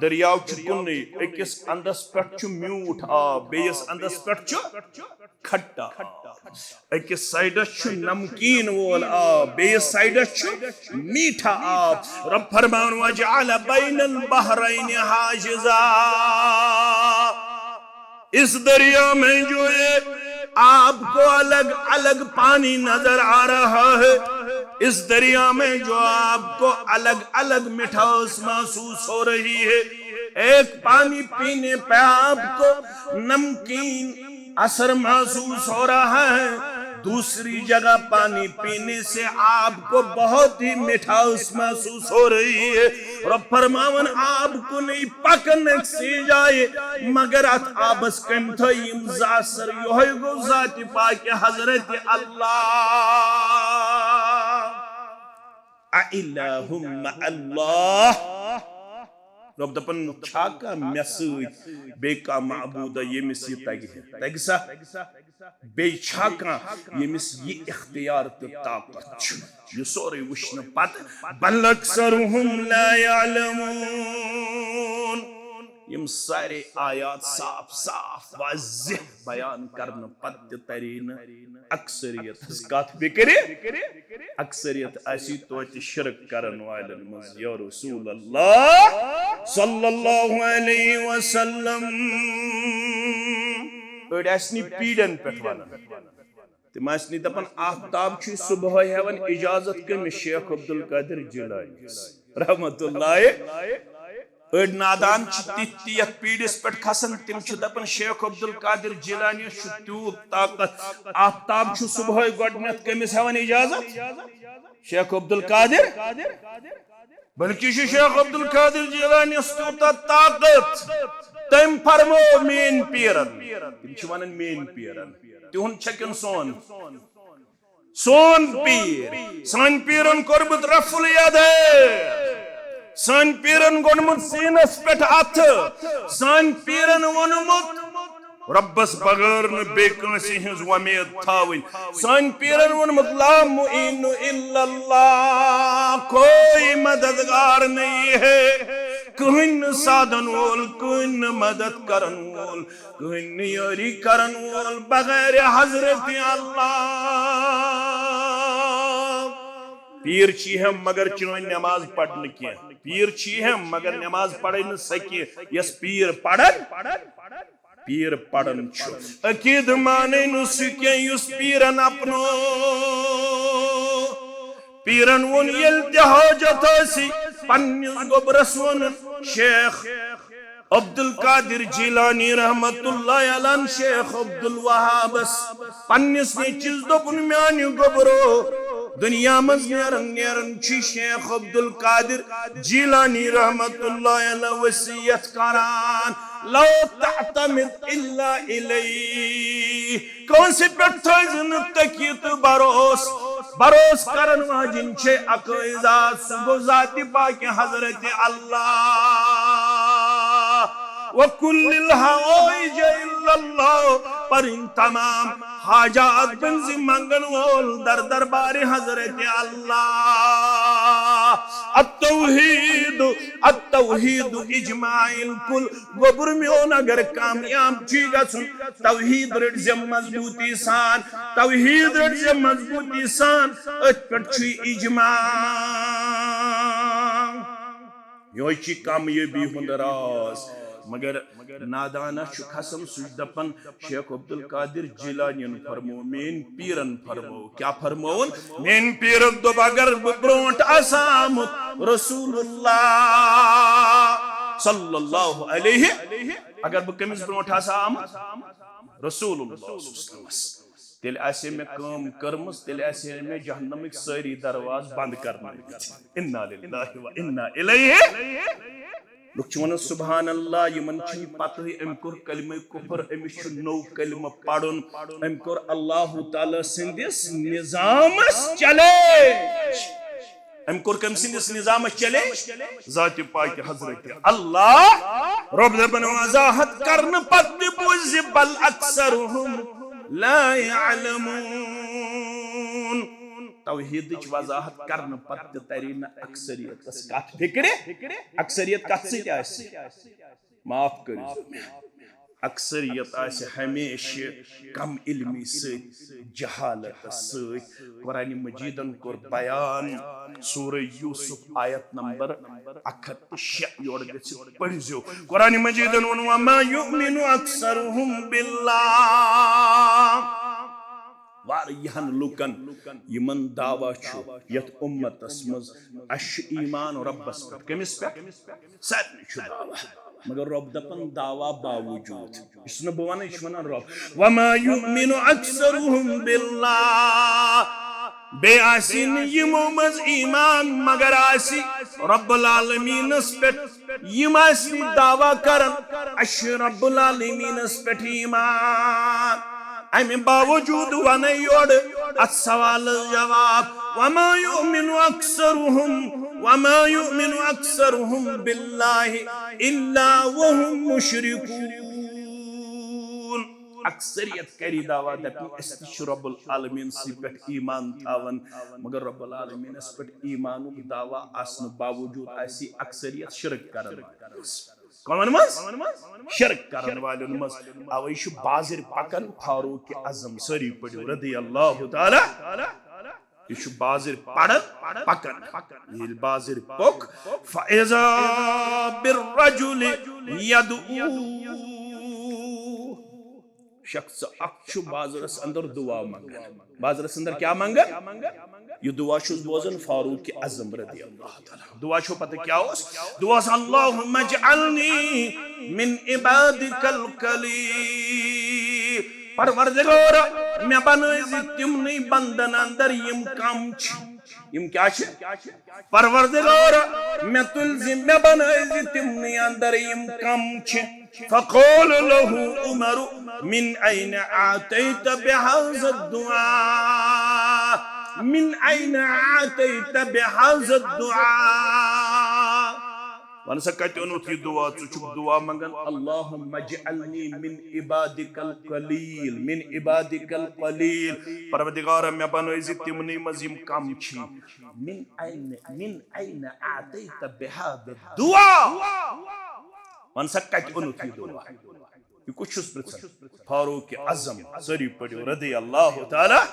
دٔریاو چھُ کُنُے، أکِس اندس پٮ۪ٹھ چھُ میوٗٹھ آب، بیٚیِس اندس پٮ۪ٹھ چھُ کھٹا آب۔ أکِس سایڈس چھُ نمکیٖن وول آب، بیٚیِس سایڈس چھُ میٖٹھا آب۔ رب فرماوان، "وجعل بین البحرین حاجزا"، اس دریا میں جو ہے آپ کو الگ الگ پانی نظر آ رہا ہے، اس دریا میں جو آپ کو الگ الگ مٹھاس محسوس ہو رہی ہے، ایک پانی پینے پہ آپ کو نمکین اثر محسوس ہو رہا ہے، دوسری جگہ پانی پینے سے آپ کو بہت ہی مٹھاس محسوس ہو رہی ہے۔ رب فرماوان، آپ کو نہیں پکنے سے جائے، مگر اتھ آبس کم تھٲیِم زٕ اثر، یہوے گوٚو ذات پاک حضرت اللہ۔ أإله مع الله، رۄب دپان، چھا کانٛہہ مےٚ سۭتۍ بیٚیہِ کانٛہہ معبوٗدہ ییٚمِس یہِ تگہِ ہے؟ تگہِ سا؟ بیٚیہِ چھا کانٛہہ ییٚمِس یہِ اختیار تہٕ طاقت چھُ؟ یہِ سورُے وٕچھنہٕ پتہٕ، بل اکثرهم لا يعلمون، یِم سارے آیات صاف صاف واضح بیان کرنہٕ پتہٕ تہِ تری نہٕ اکثریتس کتھ فکرِ۔ اکثریت آسی توتہِ شرک کرن والٮ۪ن منٛز۔ یا رسول اللہ صلی اللہ علیہ وسلم، أڑۍ آسہِ نہٕ پیٖرن پٮ۪ٹھ ونان، تِم ٲسۍ نہٕ دپان، آفتاب چھُ صبحٲے ہٮ۪وان اجازت کٔمِس؟ شیخ عبدالقادر جیلانیس رحمت اللہ۔ أڑۍ نادان چھِ تِتھۍ تہِ یتھ پیٖرِس پٮ۪ٹھ کھسان، تِم چھِ دپان، شیخ عبدالقادر جیلانیس چھُ تیوٗت طاقت، آفتاب چھُ صبحٲے گۄڈٕنٮ۪تھ کٔمِس ہٮ۪وان اجازت؟ شیخ عبدالقادر۔ بلکہِ چھُ شیخ عبدالقادر جیلانیس تیوٗتاہ طاقت، تٔمۍ فرموو میٲنۍ پیٖرن، تِم چھِ ونان میٲنۍ پیٖرن، تِہُنٛد چھا کِنہٕ سون؟ سون پیٖر، سٲنۍ پیٖرن کوٚرمُت رفع الیدین، سٲنۍ پیٖرن گوٚنمُت سیٖنس پٮ۪ٹھ اَتھٕ، سٲنۍ پیٖرن ووٚنمُت، رۄبس بغٲر نہٕ بیٚیہِ کٲنٛسہِ ہٕنٛز وۄمید تھاوٕنۍ۔ سٲنۍ پیٖرن ووٚنمُت، لا معین الا اللہ، کوئی مددگار نہیں ہے، کٕہٕنۍ نہٕ سادن وول، کٕہٕنۍ نہٕ مدد کرن وول، کٕہٕنۍ نہٕ یٲری کرن وول بغیر حضرت اللہ۔ پیٖر چھی ہم مگر چٲنۍ نماز پرنہٕ کینٛہہ، پیٖر چھی ہم مگر نماز پرٕنۍ نہٕ سۄ کینٛہہ یۄس پیٖر پرن۔ پیٖر پرن چھُ۔ عقیدٕ مانٕے نہٕ سُہ کینٛہہ یُس پیٖرن اپنو۔ پیٖرن ووٚن، ییٚلہِ تہِ حاجت آسہِ، پننِس گوٚبرس ووٚنُن، شیخ عبدالقادر جیلانی رحمت اللہ علیہ، شیخ عبدالوہابس، پننِس نیٚچوِس دوٚپُن، میانہِ گوٚبرو، دُنیا منٛز نیران نیران چھُ شیخ عبدالقادر جیلانی رحمت اللہ علیہ وصیت کران، لا تعتمد الا الیہ، کٲنٛسہِ پٮ۪ٹھ تھٲیزِ نہٕ تٔکیہِ تہٕ بروس۔ بروس کرن واجِنۍ چھے اکٲے ذات، سُہ گوٚو ذاتِ پاکہِ حضرت اللہ۔ وکل الحوائج الا اللہ، پرٕنۍ تمام حاجات بنزِ منگن وول در دربارِ حضرت اللہ۔ التوحید، التوحید اجماع الکل۔ گوٚبُر میون، اگر کامیاب چھُے گژھُن، توحید رٔٹۍ زِ مضبوٗطی سان، توحید رٔٹۍ زِ مضبوٗطی سان، أتھۍ پٮ۪ٹھ چھُے اجماع۔ یہوے چھِ کامیٲبی ہُنٛد راز۔ مگر نادانہ چھُ کھسان، سُہ چھُ دپان، شیخ عبدالقادر جیلانین فرمو، میٲنۍ پیٖرن فرمو۔ کیٛاہ فرمووُن؟ میٲنۍ پیٖرن دوٚپ، اگر بہٕ برونٛٹھ آسہٕ ہا آمُت رسول اللہ صلی اللہ علیہ، اگر بہٕ کٔمِس برونٛٹھ آسہٕ ہا آمُت؟ رسول اللہ صلی اللہ علیہ وسلمس۔ تیٚلہِ آسہِ ہے مےٚ کٲم کٔرمٕژ، تیٚلہِ آسہِ ہے مےٚ جہنمٕکۍ سٲری دروازٕ بنٛد کرنٲومٕتۍ۔ انا للہ و انا الیہ۔ لُکھ چھِ وَنان، سبحان اللہ، یِمن چھِنہٕ پتہٕے أمۍ کوٚر کلمہ کفر، أمِس چھُ نوٚو کلمہ پرُن۔ أمۍ کوٚر اللہ تعالیٰ سٕنٛدِس نظامس challenge۔ أمۍ کوٚر کٔمۍ سٕنٛدِس نظامس challenge؟ ذاتِ پاکہِ حضرت اللہ۔ رۄب دَپان وضاحت کرنہٕ پتہٕ تہِ بوٗزِ، بل اکثرهم لا يعلمون۔ توحیدٕچ وضاحت کرنہٕ پتہٕ تہِ تری نہٕ اکثریتس کتھ فکرِ۔ اکثریت کتھ سۭتۍ آسہِ؟ معاف کٔرِو مےٚ۔ اکثریت آسہِ ہمیشہِ کم علمی سۭتۍ، جہالتس سۭتۍ۔ قرآن مجیدن کوٚر بیان، سورہ یوسف، آیت نمبر اکھ ہتھ تہٕ شےٚ، یورٕ گٔژھِتھ پٔرۍزیو۔ قرآن مجیدن ووٚن، وما يؤمن اکثرهم باللہ۔ واریاہن لوٗکن یِمن دعویٰ چھُ یتھ اُمتس منٛز، اسہِ چھُ ایمان رۄبس پٮ۪ٹھ۔ کٔمِس پٮ۪ٹھ؟ سارنٕے چھُ دعویٰ۔ مگر رۄب دپان دعویٰ باوجوٗد، یہِ چھُس نہٕ بہٕ ونان، یہِ چھُ ونان رۄب۔ وما يؤمن اکثرهم باللہ۔ بیٚیہِ آسہِ نہٕ یِمو منٛز ایمان، مگر آسہِ رب العالمینس پٮ۪ٹھ۔ یِم ٲسۍ دعویٰ کران، اسہِ چھُ رب العالمینس پٮ۪ٹھ ایمان۔ امہِ باوجوٗد ونَے یورٕ اتھ سوالس جواب، وما يؤمن اکثرهم وما يؤمن أكثرهم بالله إلا وهم مشركون۔ اکثریت کری دعویٰ، دپن أسۍ تہِ چھِ رب العالمین سی پٮ۪ٹھ ایمان تھاوان، مگر رب العالمینس پٮ۪ٹھ ایمانُک دعویٰ آسنہٕ باوجود آسی اکثریت شرک کران۔ کمن منٛز؟ شرک کرن والٮ۪ن منٛز۔ اوے چھُ بازر پکان فاروق اعظم، سٲری پٔرِو، رضی اللہ تعالیٰ۔ یہِ چھُ بازر پڑان پکان۔ ییٚلہِ بازر پوٚک، فاذا بالرجل يدعو۔ شخص اکھ چھُ بازرس اندر دعا منگان۔ بازرس اندر کیٛاہ منگان؟ یہِ دعا چھُس بوزان فاروق اعظم رضی اللہ تعالیٰ۔ دعا چھُ پتہٕ کیٛاہ اوس؟ دعا اوس، اللهم اجعلني من عبادك القليل۔ پروردگار، مےٚ بنٲوزِ تِمنٕے بندن اندر یِم کم چھِ۔ یِم کیٛاہ چھِ؟ پروردگار، مےٚ تُلزِ، مےٚ بنٲوزِ تِمنٕے اندر یِم کم چھِ۔ فقال له عمر، من أين أتيت بهذا الدعاء؟ من أين أتيت بهذا الدعاء؟ ون سا، کتہِ اوٚنُتھ یہِ دعا؟ ژٕ چھُکھ دعا منگان، اللهم اجعلنی من عبادک القلیل، من عبادک القلیل۔ پروردگارا، مےٚ بنٲوزِ تِمنٕے منٛز یِم کم چھِ۔ من أين، من أين أتيت بهذا الدعاء؟ ون سا، کتہِ اوٚنُتھ یہِ دعا؟ یہِ کُس چھُس پرژھان؟ فاروق اعظم، سٲری پٔرِو، رضی اللہ تعالیٰ۔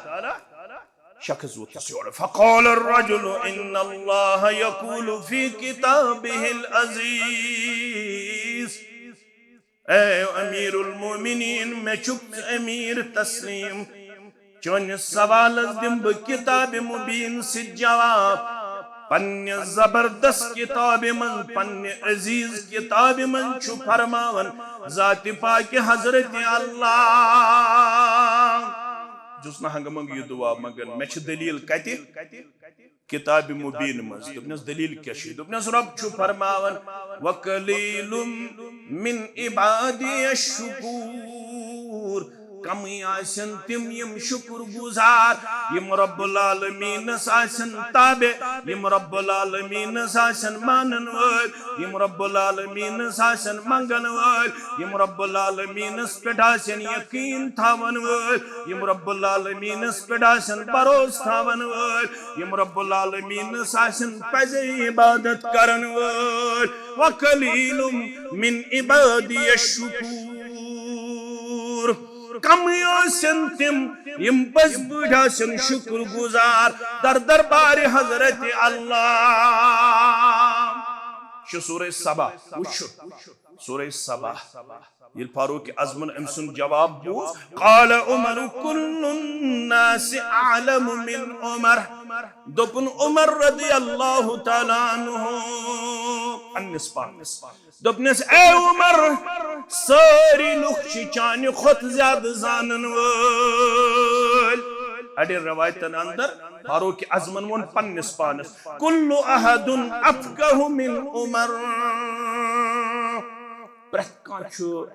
شخص ووٚتھُس یورٕ۔ فقال الرجل، إن الله يقول في كتابه العزيز، اے امیر المومنین، مےٚ چھُکھ ژٕ امیر تسلیم۔ چٲنِس سوالس دِمہٕ بہٕ کتاب مبین سۭتۍ جواب۔ پننہِ زبردست کتابہِ منٛز، پننہِ عزیز کتابہِ منٛز چھُ فرماوان ذاتِ پاکِ حضرت اللہ۔ چھُس نہٕ ہنگہٕ منگہٕ یہِ دعا منگان، مےٚ چھِ دلیل کتہِ؟ کتاب مبین منٛز۔ دوٚپنس، دلیل کیٛاہ چھِ؟ دوٚپنس، رب چھُ فرماوان، وقلیل من عبادی الشکور۔ کمٕے آسن تِم یِم شُکر گُزار، یِم رب العالمینس آسن تابع، یِم رب العالمینس آسن مانن وٲلۍ، یِم رب العالمینس آسن منگن وٲلۍ، یِم رب العالمینس پٮ۪ٹھ آسن یقین تھاون وٲلۍ، یِم رب العالمینس پٮ۪ٹھ آسن بھروسہٕ تھاون وٲلۍ، یِم رب العالمینس آسن پزے عبادت کرن وٲلۍ۔ وقلیل من عبادی الشکور۔ کمٕے آسن تِم یِم پٔزۍ پٲٹھۍ آسن شُکر گُزار در دربارِ حضرت اللہ۔ چھُ سورہ سبا، وٕچھُن۔ سورہ سبا۔ ییٚلہِ فاروق اعظمن أمۍ سُنٛد جواب بوٗز، قال عمر، كل الناس أعلم من عمر۔ دوٚپُن عمر رضی اللہ تعالیٰ عنہ پننِس پانس، دوٚپنس، اے عمر، سٲری لُکھ چھِ چانہِ کھۄتہٕ زیادٕ زانن وٲلۍ۔ اڑٮ۪ن روایتن اندر فاروق اعظمن ووٚن پننِس پانس، كل أحد أفقه من عمر۔ پرٛٮ۪تھ کانٛہہ چھُ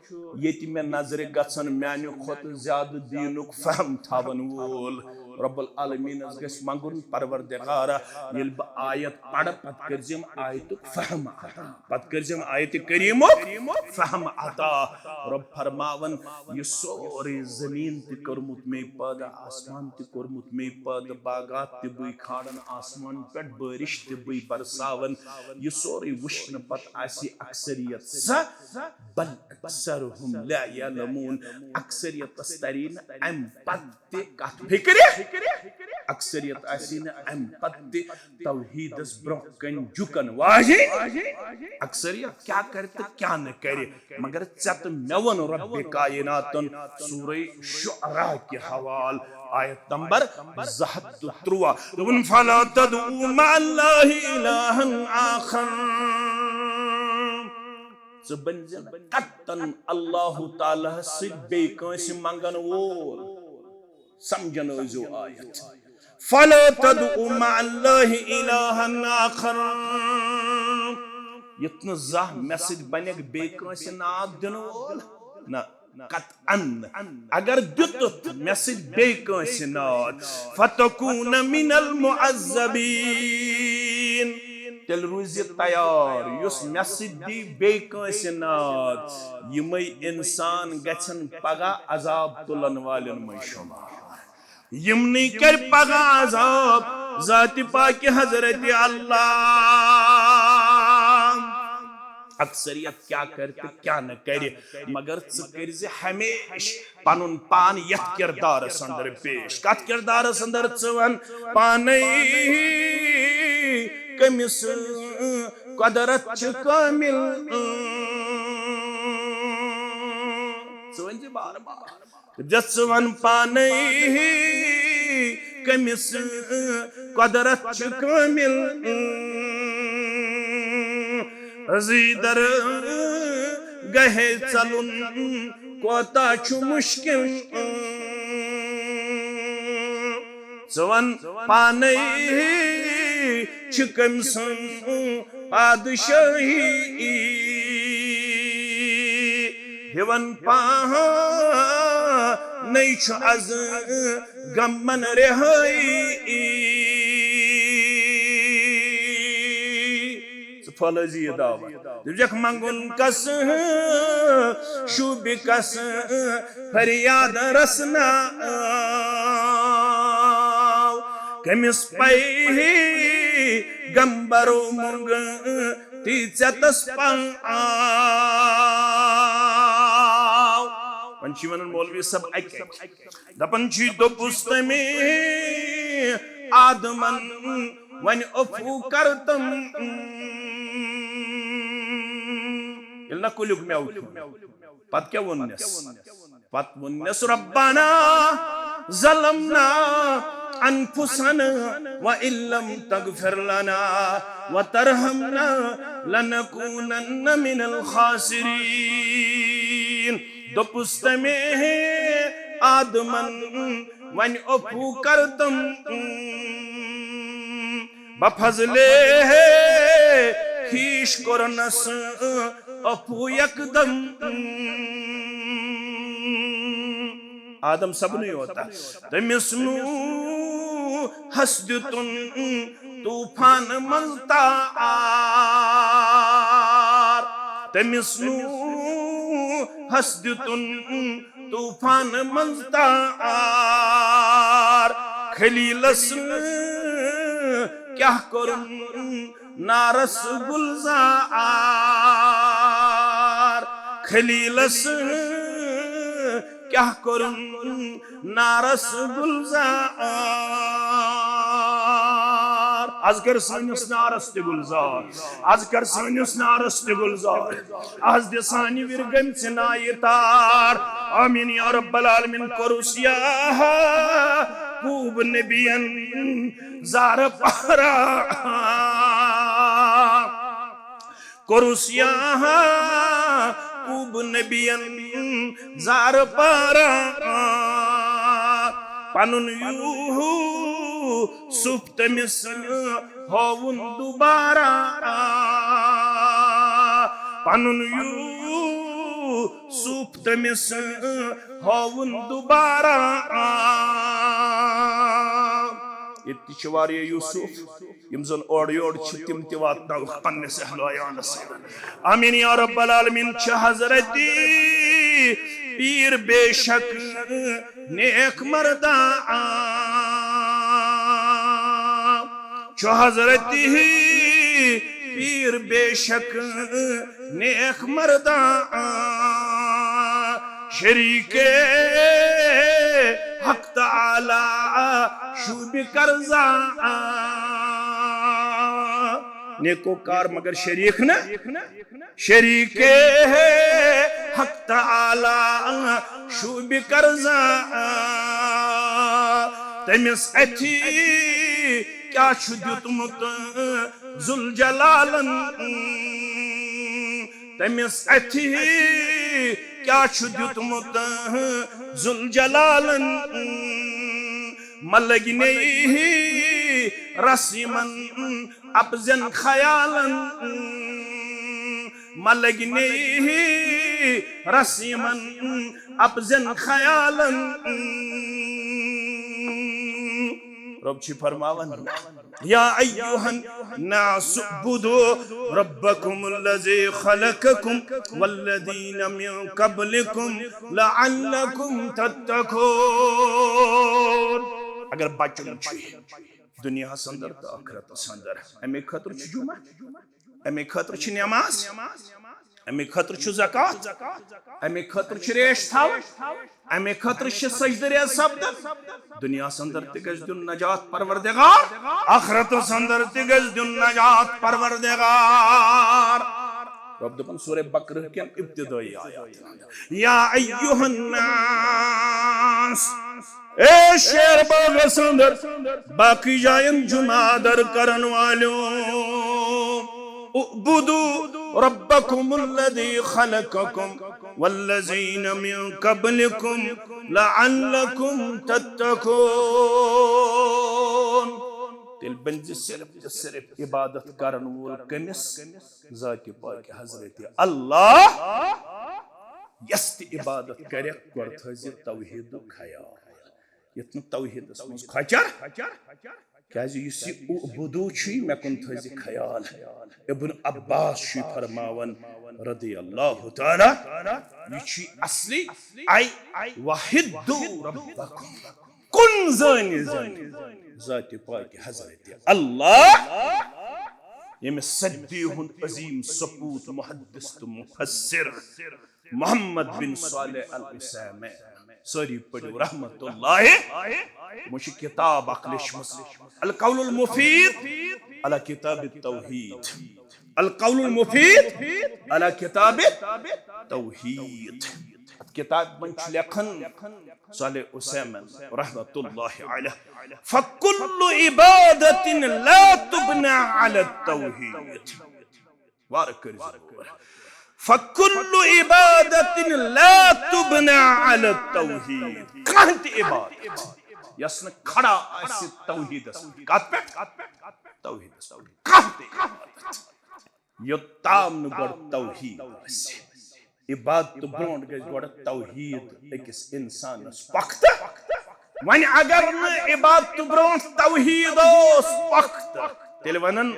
ییٚتہِ مےٚ نظرِ گژھان میانہِ کھۄتہٕ زیادٕ دیٖنُک فہم تھاوَن وول۔ رب العالمینس گژھِ منٛگُن، پروردگارا، ییٚلہِ بہٕ آیت پرٕ، پتہٕ کٔرزِم آیتُک فہم عطا، پتہٕ کٔرزِم آیتِ کریمُک فہم عطا۔ رب فرماوان، یہِ سورُے زٔمیٖن تہِ کٔرمُت مے پٲدٕ، آسمان تہِ کوٚرمُت مے پٲدٕ، باغات تہِ بٕے کھالان، آسمان پٮ۪ٹھ بٲرِش تہِ بٕے برساوان۔ یہِ سورُے وٕچھنہٕ پتہٕ آسہِ اکثریت سۄ، بل اکثرهم لا يعلمون، اکثریتس تری نہٕ امہِ پتہٕ تہِ کتھ فکرِ، اکثریت آسہِ نہٕ امہِ پتہٕ تہِ توحیدس برونٛہہ کنہِ جُکن واجِنۍ۔ اکثریت کیٛاہ کرِ تہٕ کیٛاہ نہٕ کرِ، مگر ژےٚ تہٕ مےٚ ووٚن رب کائناتن سورہ شعراء کہِ حوالہٕ، آیت نمبر زٕ ہتھ تہٕ تُرٛواہ، دوٚپُن، فلا تدعوا مع الله إلها آخر۔ ژٕ بٔنۍ زِ نہٕ قطعاً اللہ تعالیٰ ہس سۭتۍ بیٚیہِ کٲنٛسہِ منٛگن وول۔ سمجھن ٲسۍزیو آیت۔ فلا تدعوا مع الله إلها آخر۔ یُتھ نہٕ زانٛہہ مےٚ سۭتۍ بنکھ بیٚیہِ کٲنٛسہِ ناد دِنہٕ وول۔ نہ، قطعاً۔ اگر دیُتُتھ مےٚ سۭتۍ بیٚیہِ کٲنٛسہِ ناد، فتكون من المعذبين۔ تیٚلہِ روٗزِ تیار، یُس مےٚ سۭتۍ دی بیٚیہِ کٲنٛسہِ ناد۔ یِمے اِنسان گژھن پگاہ عذاب تُلن والٮ۪ن منٛز شُمار۔ یِمنٕے کرِ پگاہ عذاب ذاتِ پاکِ حضرت اللہ۔ اکثریت کیا کرِ تہٕ کیا نہٕ کرِ، مگر ژٕ کٔرۍ زِ ہمیشہِ پنُن پان یتھ کردارس اندر پیش۔ کتھ کردارس اندر؟ ژٕ ون پانے کٔمِس قۄدرت چھِ کٲمِل۔ ژٕ ؤنۍ زِ بار بار۔ ژٕ ون پانے کٔمِس قۄدرت چھِ کٲمِل۔ زٕے در گہے ژلُن کوتاہ چھُ مشکل۔ ژٕ ون پانے چھِ کٔمۍ سٕنٛز پادشاہی۔ ہیوَن پانے چھُ از غمن رہٲیی۔ ژٕ پھٲلٲوزِ یہِ دعوت۔ دِژکھ منٛگُن کس شوٗبہِ کس فریاد رسنا۔ کٔمِس پے گمبرو مۄنٛگ تی ژےٚ تس پن آو۔ وۄنۍ چھِ ونان مولوی صٲب اکہِ اکہِ۔ دپان چھُ، دوٚپُس تٔمۍ آدمن، وۄنۍ عفو کر تم۔ ییٚلہِ نہ کُلیُک مٮ۪وٕ کھیوٚن، پتہٕ کیٛاہ ووٚننس؟ پتہٕ ووٚننس، ربنا ظلمنا انفسنا وان لم تغفر لنا وترحمنا لنکونن من الخاسرین۔ دوٚپُس تٔمۍ آدمن، وۄنۍ عفو کر تم۔ بفضلِ ہیش کوٚرنس عفو یکدم۔ آدم صٲبنٕے یوت۔ تٔمِس نوٗحس دیُتُن طوفان منٛز تار۔ تٔمِس نوٗحس دیُتُن طوفان منٛز تار۔ خلیلس کیٛاہ کوٚرُن نارس گُلزار۔ خلیلس کیٛاہ کوٚرُن نارس گُلزار۔ از کر سٲنِس نارس تہِ گُلزار۔ از کر سٲنِس نارس تہِ گُلزار۔ از دِ سانہِ وِرِ گٔمژِ نایہِ تار۔ آمیٖن یا رب العالمین۔ کوٚرُس یعقوب نبین زارٕ پارا۔ کوٚرُس یعقوب نبین زارٕ پارا۔ پنُن یوسف تٔمِس ہووُن دوبارہ۔ پنُن یوسف تٔمِس ہووُن دوبارہ۔ ییٚتہِ تہِ چھِ واریاہ یوسف، یِم زن اورٕ یورٕ چھِ، تِم تہِ واتناوکھ پننِس اہل و عیالس۔ آمیٖن یا رب العالمین۔ چھِ حضرت پیٖر بے شک نیک مرداں۔ چھُ حضرت پیٖر بے شک نیک مرداں۔ شریک حق تعالیٰ شوٗبہِ کرزاں۔ نیکو کار مگر شریک نہ، شریک حق تعالیٰ شوٗبہِ کرزاں۔ تٔمِس اَتھِ کیٛاہ چھُ دیُتمُت ذوالجلالن؟ تٔمِس اَتھِ کیٛاہ چھُ دیُتمُت ذوالجلالن؟ مہ لٔگۍ نے رس یِمن اپزٮ۪ن خیالن۔ مہ لٔگۍ نے رس یِمن اپزٮ۪ن خیالن۔ رب چھُ فرماوان، یا ایھا الناس اعبدوا ربکم الذی خلقکم والذین من قبلکم لعلکم تتقون۔ اگر بچُن چھُ دُنیاہَس اندر تہٕ ٲخرتَس اندر، اَمے خٲطرٕ چھُ جمعہ، اَمے خٲطرٕ چھِ نماز، اَمے خٲطرٕ چھُ زکوٰۃ، اَمے خٲطرٕ چھُ ریش تھاوُن، اَمے خٲطرٕ چھِ سجدٕ ریز سپدان۔ دُنیاہَس اندر تہِ گژھِ دیُن نجات پروردگار، ٲخرتَس اندر تہِ گژھِ دیُن نجات پروردگار۔ رب دَپان سورہ بقرہ کٮ۪ن ابتدٲئی آیاتَن اندر، یا ایھا الناس، اے شیر باغس اندر، باقی جاین جمعہ در کرن والیو، اعبدوا ربکم الذی خلقکم والذین من قبلکم لعلکم تتقون۔ تیٚلہِ بٔنزِ صرف تہٕ صرف عبادت کرن وول کٔمِس؟ ذاتِ پاکِ حضرت اللہ۔ یس تہِ عبادت کرکھ، گۄڈٕ تھٲیزِ توحیدُک خیال۔ یتھ نہٕ توحیدس منٛز کھۄچر، کیازِ یُس یہِ اعبدوا چھُ، مےٚ کُن تھٲیزِ خیال۔ ابن عباس چھُ فرماوان رضی اللہ تعالیٰ، یہِ چھُ اصلی، اے وحدوا ربکم، کُن زٲنِو، زٲنِو ذاتِ پاکِ حضرت اللہ، ییٚمِس صدی ہُنٛد عظیم سپوت محدث تہٕ مفسر محمد بن صالح العثیمین، سٲری پٔرِو رحمت اللہ، یِمو چھِ کتاب اکھ لیچھمٕژ، القول المفید علی کتاب التوحید، القول المفید علی کتاب التوحید۔ اتھ کتابہِ منٛز چھُ لیکھان صالح عثیمین رحمت اللہ علیہ، فکل عبادت لا تبنى علی التوحید۔ وارٕ کٔرۍ زِ غور۔ فکل عبادت لا تبنى علی التوحید۔ کانٛہہ تہِ عبادت یۄس نہٕ کھڑا آسہِ توحیدس پٮ۪ٹھ۔ کتھ پٮ۪ٹھ؟ توحیدس پٮ۪ٹھ۔ کانٛہہ تہِ عبادت یوٚتام نہٕ گۄڈٕ توحید آسہِ۔ عبادتہٕ برونٛٹھ گژھِ گۄڈٕ توحید أکِس انسانس پختہٕ۔ وۄنۍ اگر نہٕ عبادتہٕ برونٛٹھ توحید اوس پختہٕ، تیٚلہِ ونن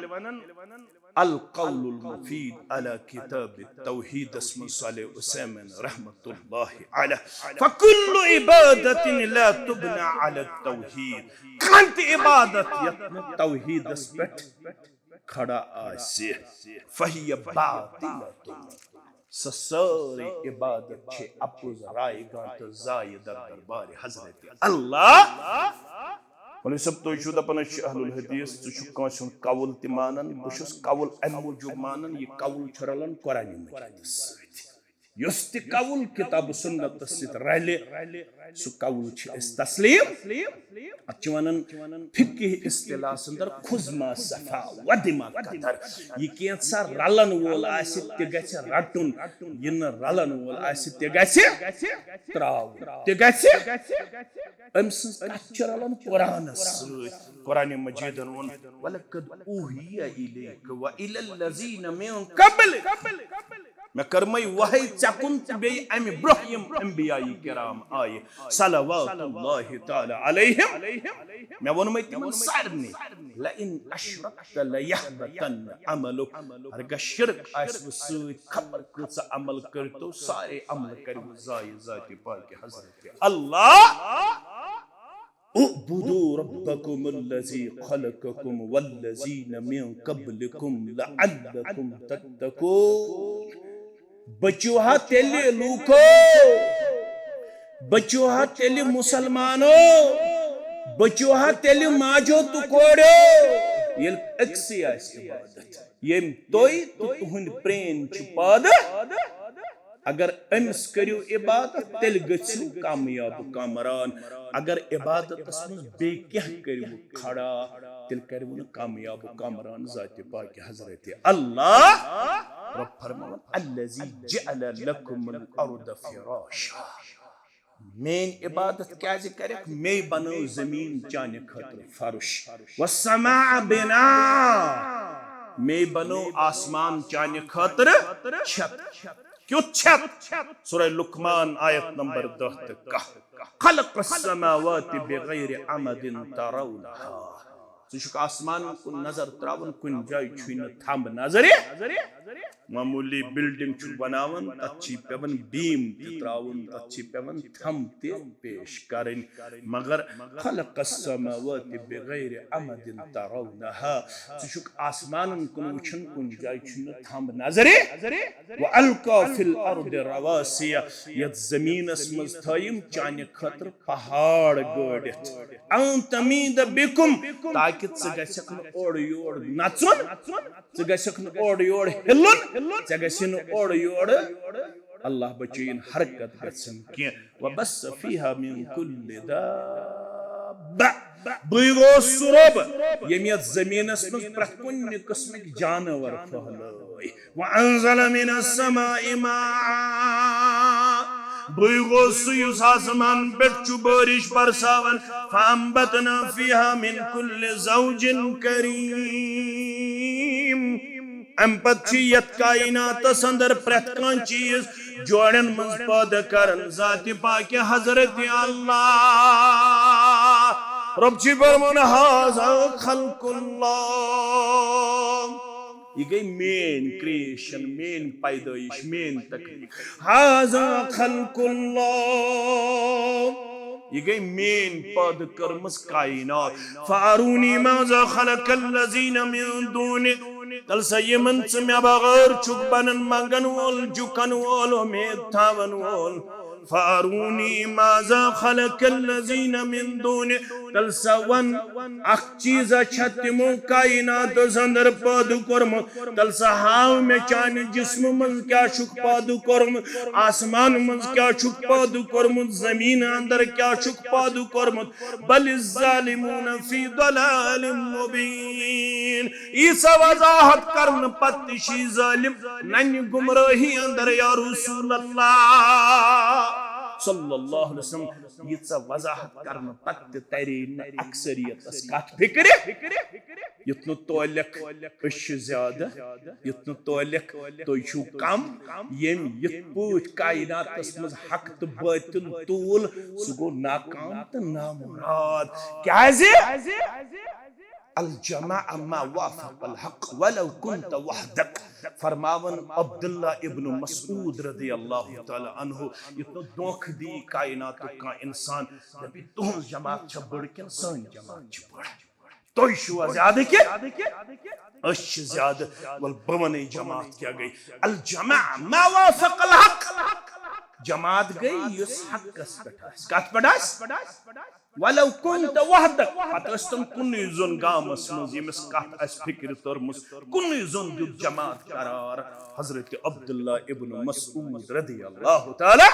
القول المفید علی کتاب التوحیدس منٛز صالح عثیمین رحمت اللہ علیہ، فکل عبادت لا تبنى علی التوحید۔ کانٛہہ تہِ عبادت یتھ نہٕ توحیدس پٮ۪ٹھ کھڑا آسہِ، فہی باطلۃ، سۄ سٲرٕے عبادت چھِ اپُز رایگان تہٕ ضایع در دربارِ حضرت اللہ۔ مولوی صٲب، تُہۍ چھِو دَپان أسۍ چھِ اہل الحدیث، ژٕ چھُکھ کٲنٛسہِ ہُنٛد قول تہِ مانان؟ بہٕ چھُس قول اَمہِ موٗجوٗب مانان، یہِ قول چھُ رلان قرآنِ مجیدس سۭتۍ۔ یُس تہِ قول کتاب و سنتس سۭتۍ رلہِ، سُہ قول چھِ أسۍ تسلیم۔ اتھ چھِ ونان فقہ اصطلاحس اندر خذ ما صفا ودع ما قدر۔ یہِ کینٛژھا رلن وول آسہِ، تہِ گژھِ رٹُن، یہِ نہٕ رلن وول آسہِ، تہِ گژھِ تراوُن، تہِ گژھِ۔ أمۍ سٕنٛز کتھ چھِ رلان قرآنس سۭتۍ۔ قرآنِ مجیدن ووٚن، وَلَقَدْ أُوحِيَ إِلَيْكَ وَإِلَى الَّذِينَ مِن قَبْلِكَ۔ مےٚ کٔرمَے وحی ژےٚ کُن تہٕ بیٚیہِ اَمہِ برٛونٛہہ یِم انبیاء کرام آیہِ، صلوات اللہ تعالیٰ علیہم۔ مےٚ ووٚنمَے تِمن سارنٕے، لَئِنْ أَشْرَكْتَ لَيَحْبَطَنَّ عَمَلُكَ۔ ہرگاہ شرک آسہِ وٕ سۭتۍ، خبر کۭژاہ عمل کٔرتو، سارے عمل کرِ وٕ ضایع ذاتِ پاکِ حضرت اللہ۔ اعبدوا ربکم الذی خلقکم والذین من قبلکم لعلکم تتقون۔ بچو ہا تیٚلہِ لوٗکو، بچو ہا تیٚلہِ مُسلمانو، بچو ہا تیٚلہِ ماجو تہٕ کوریو، ییٚلہِ أکسٕے آسہِ عبادت، ییٚمۍ تُہۍ تہٕ تُہنٛدۍ پرٛٲنۍ چھِ پٲدٕ۔ اگر أمِس کٔرِو عبادت، تیٚلہِ گٔژھِو کامیاب و کامران۔ اگر عبادتس منٛز بیٚیہِ کینٛہہ کٔرِو کھڑا، تیٚلہِ کٔرِو نہٕ کامیاب و کامران ذاتِ پاکِ حضرت اللہ۔ رب فرماوان، الذی جعل لکم الارض فراشا۔ میٲنۍ عبادت کیازِ کرکھ؟ مے بنٲو زمین چانہِ خٲطرٕ فرش۔ والسماء بناء۔ مے بنٲو آسمان چانہِ خٲطرٕ چھت۔ کیُتھ چھَتھ؟ سورہ لقمان، آیت نمبر دَہ تہٕ کاہ۔ خلق السماوات بغیر عمد ترونها۔ ژٕ چھُکھ آسمانن کُن نظر تراوان، کُنہِ جایہِ چھُے نہٕ تھمب نظرِ۔ معموٗلی بلڈنگ چھُکھ بناوان، تتھ چھِ پٮ۪وان بیٖم تہِ تراوُن، تتھ چھِ پٮ۪وان تھمب تہِ پیش کرٕنۍ۔ مگر خلق السماوات بغیر عمد ترونها، ژٕ چھُکھ آسمانن کُن وٕچھان، کُنہِ جایہِ چھُنہٕ تھمب نظرِ۔ وَأَلْقَى فِي الْأَرْضِ رَوَاسِيَ، یَتھ زٔمیٖنَس منٛز تھٲیِم چانہِ خٲطرٕ پہاڑ گٲڑِتھ۔ أَن تَمِيدَ بِكُمْ، تاکہِ ژٕ گژھکھ نہٕ اورٕ یور نژُن، ژٕ گژھکھ نہٕ اورٕ یور ہِلُن، ژےٚ گژھِ نہٕ اورٕ یور، اللہ بچٲیِن، حرکت گژھٕنۍ کینٛہہ۔ وَبَثَّ فِيهَا مِن كُلِّ دَابَّةٍ۔ بٕے گوس سُہ رۄب، ییٚمۍ یَتھ زٔمیٖنَس منٛز پرٛٮ۪تھ کُنہِ قٕسمٕکۍ جانور پھٔہلٲے۔ وَأَنزَلَ مِنَ السَّمَاءِ مَاءً۔ بٕے گوس سُہ یُس آسمان پٮ۪ٹھ چھُ بٲرِش برساوان۔ فَأَنبَتْنَا فِيهَا مِن كُلِّ زَوْجٍ كَرِيمٍ۔ اَمہِ پتہٕ چھِ یَتھ کائناتَس اندر پرٛٮ۪تھ کانٛہہ چیٖز جوڑن منٛز پٲدٕ کران ذاتِ پاکِ حضرت اللہ۔ رۄب چھِ فرمان، هَذَا خَلْقُ اللَّهِ۔ یہِ گٔے میٲنۍ creation، میٲنۍ پیدٲیِش، میٲنۍ تخلیٖق۔ هَذَا خَلْقُ اللَّهِ۔ یہِ گٔے میٲنۍ پٲدٕ کٔرمٕژ کائنات۔ فَأَرُونِي مَاذَا خَلَقَ الَّذِينَ مِن دُونِهِ۔ تَلہٕ سا یِمن ژٕ مےٚ بغٲر چھُکھ بنن منگن وول، جُکن وول، اُمید تھاون وول۔ فَأَرُونِي مَاذَا خَلَقَ الَّذِينَ مِن دُونِهِ۔ تَلہٕ سا وَن، اکھ چیٖزا چھا تِمو کائناتس اندر پٲدٕ کوٚرمُت؟ تَلہٕ سا ہاو مےٚ چانہِ جسمہٕ منٛز کیٛاہ چھُکھ پٲدٕ کوٚرمُت، آسمان منٛز کیٛاہ چھُکھ پٲدٕ کوٚرمُت، زمین اندر کیٛاہ چھُکھ پٲدٕ کوٚرمُت۔ بَلِ الظَّالِمُونَ فِي ضَلَالٍ مُّبِينٍ۔ ییٖژاہ وضاحت کرنہٕ پتہٕ تہِ چھِ ظٲلم ننہِ گمرٲہی اندر، یا رسول اللہ صلی اللہ علیہ وسلم۔ ییٖژاہ وضاحت کرنہٕ پتہٕ تہِ ترے نہٕ اکثریتس کتھ فکرِ۔ یُتھ نہٕ تولکھ أسۍ چھِ زیادٕ، یُتھ نہٕ تولکھ تُہۍ چھِو کم۔ ییٚمۍ یِتھ پٲٹھۍ کائناتس منٛز حق تہٕ باطل توٗل، سُہ گوٚو ناکام تہٕ نامراد۔ کیازِ؟ الجماع ما وافق الحق ولو كنت وحدك۔ فرماوان عبداللہ ابن مسعود رضی اللہ تعالیٰ عنہ، یُتھ نہٕ دھوکہ دی کائناتُک کانٛہہ انسان، دپہِ تُہنٛز جماعت چھا بٔڑ کِنہٕ سٲنۍ جماعت چھِ بٔڑ؟ تُہۍ چھِوا زیادٕ کِنہٕ أسۍ چھِ زیادٕ؟ ول بہٕ ونے جماعت کیٛاہ گٔے۔ الجماع ما وافق الحق۔ جماعت گٔے یُس حقس پٮ۪ٹھ آسہِ۔ کتھ پٮ۪ٹھ آسہِ؟ ولو كنت وحدك، پتہٕ ٲسۍ تِم کُنُے زوٚن گامس منٛز، ییٚمِس کتھ آسہِ فکرِ تٔرمٕژ، کُنُے زوٚن دیُت جماعت قرار۔ حضرت عبداللہ ابن مسعود رضی اللہ تعالیٰ،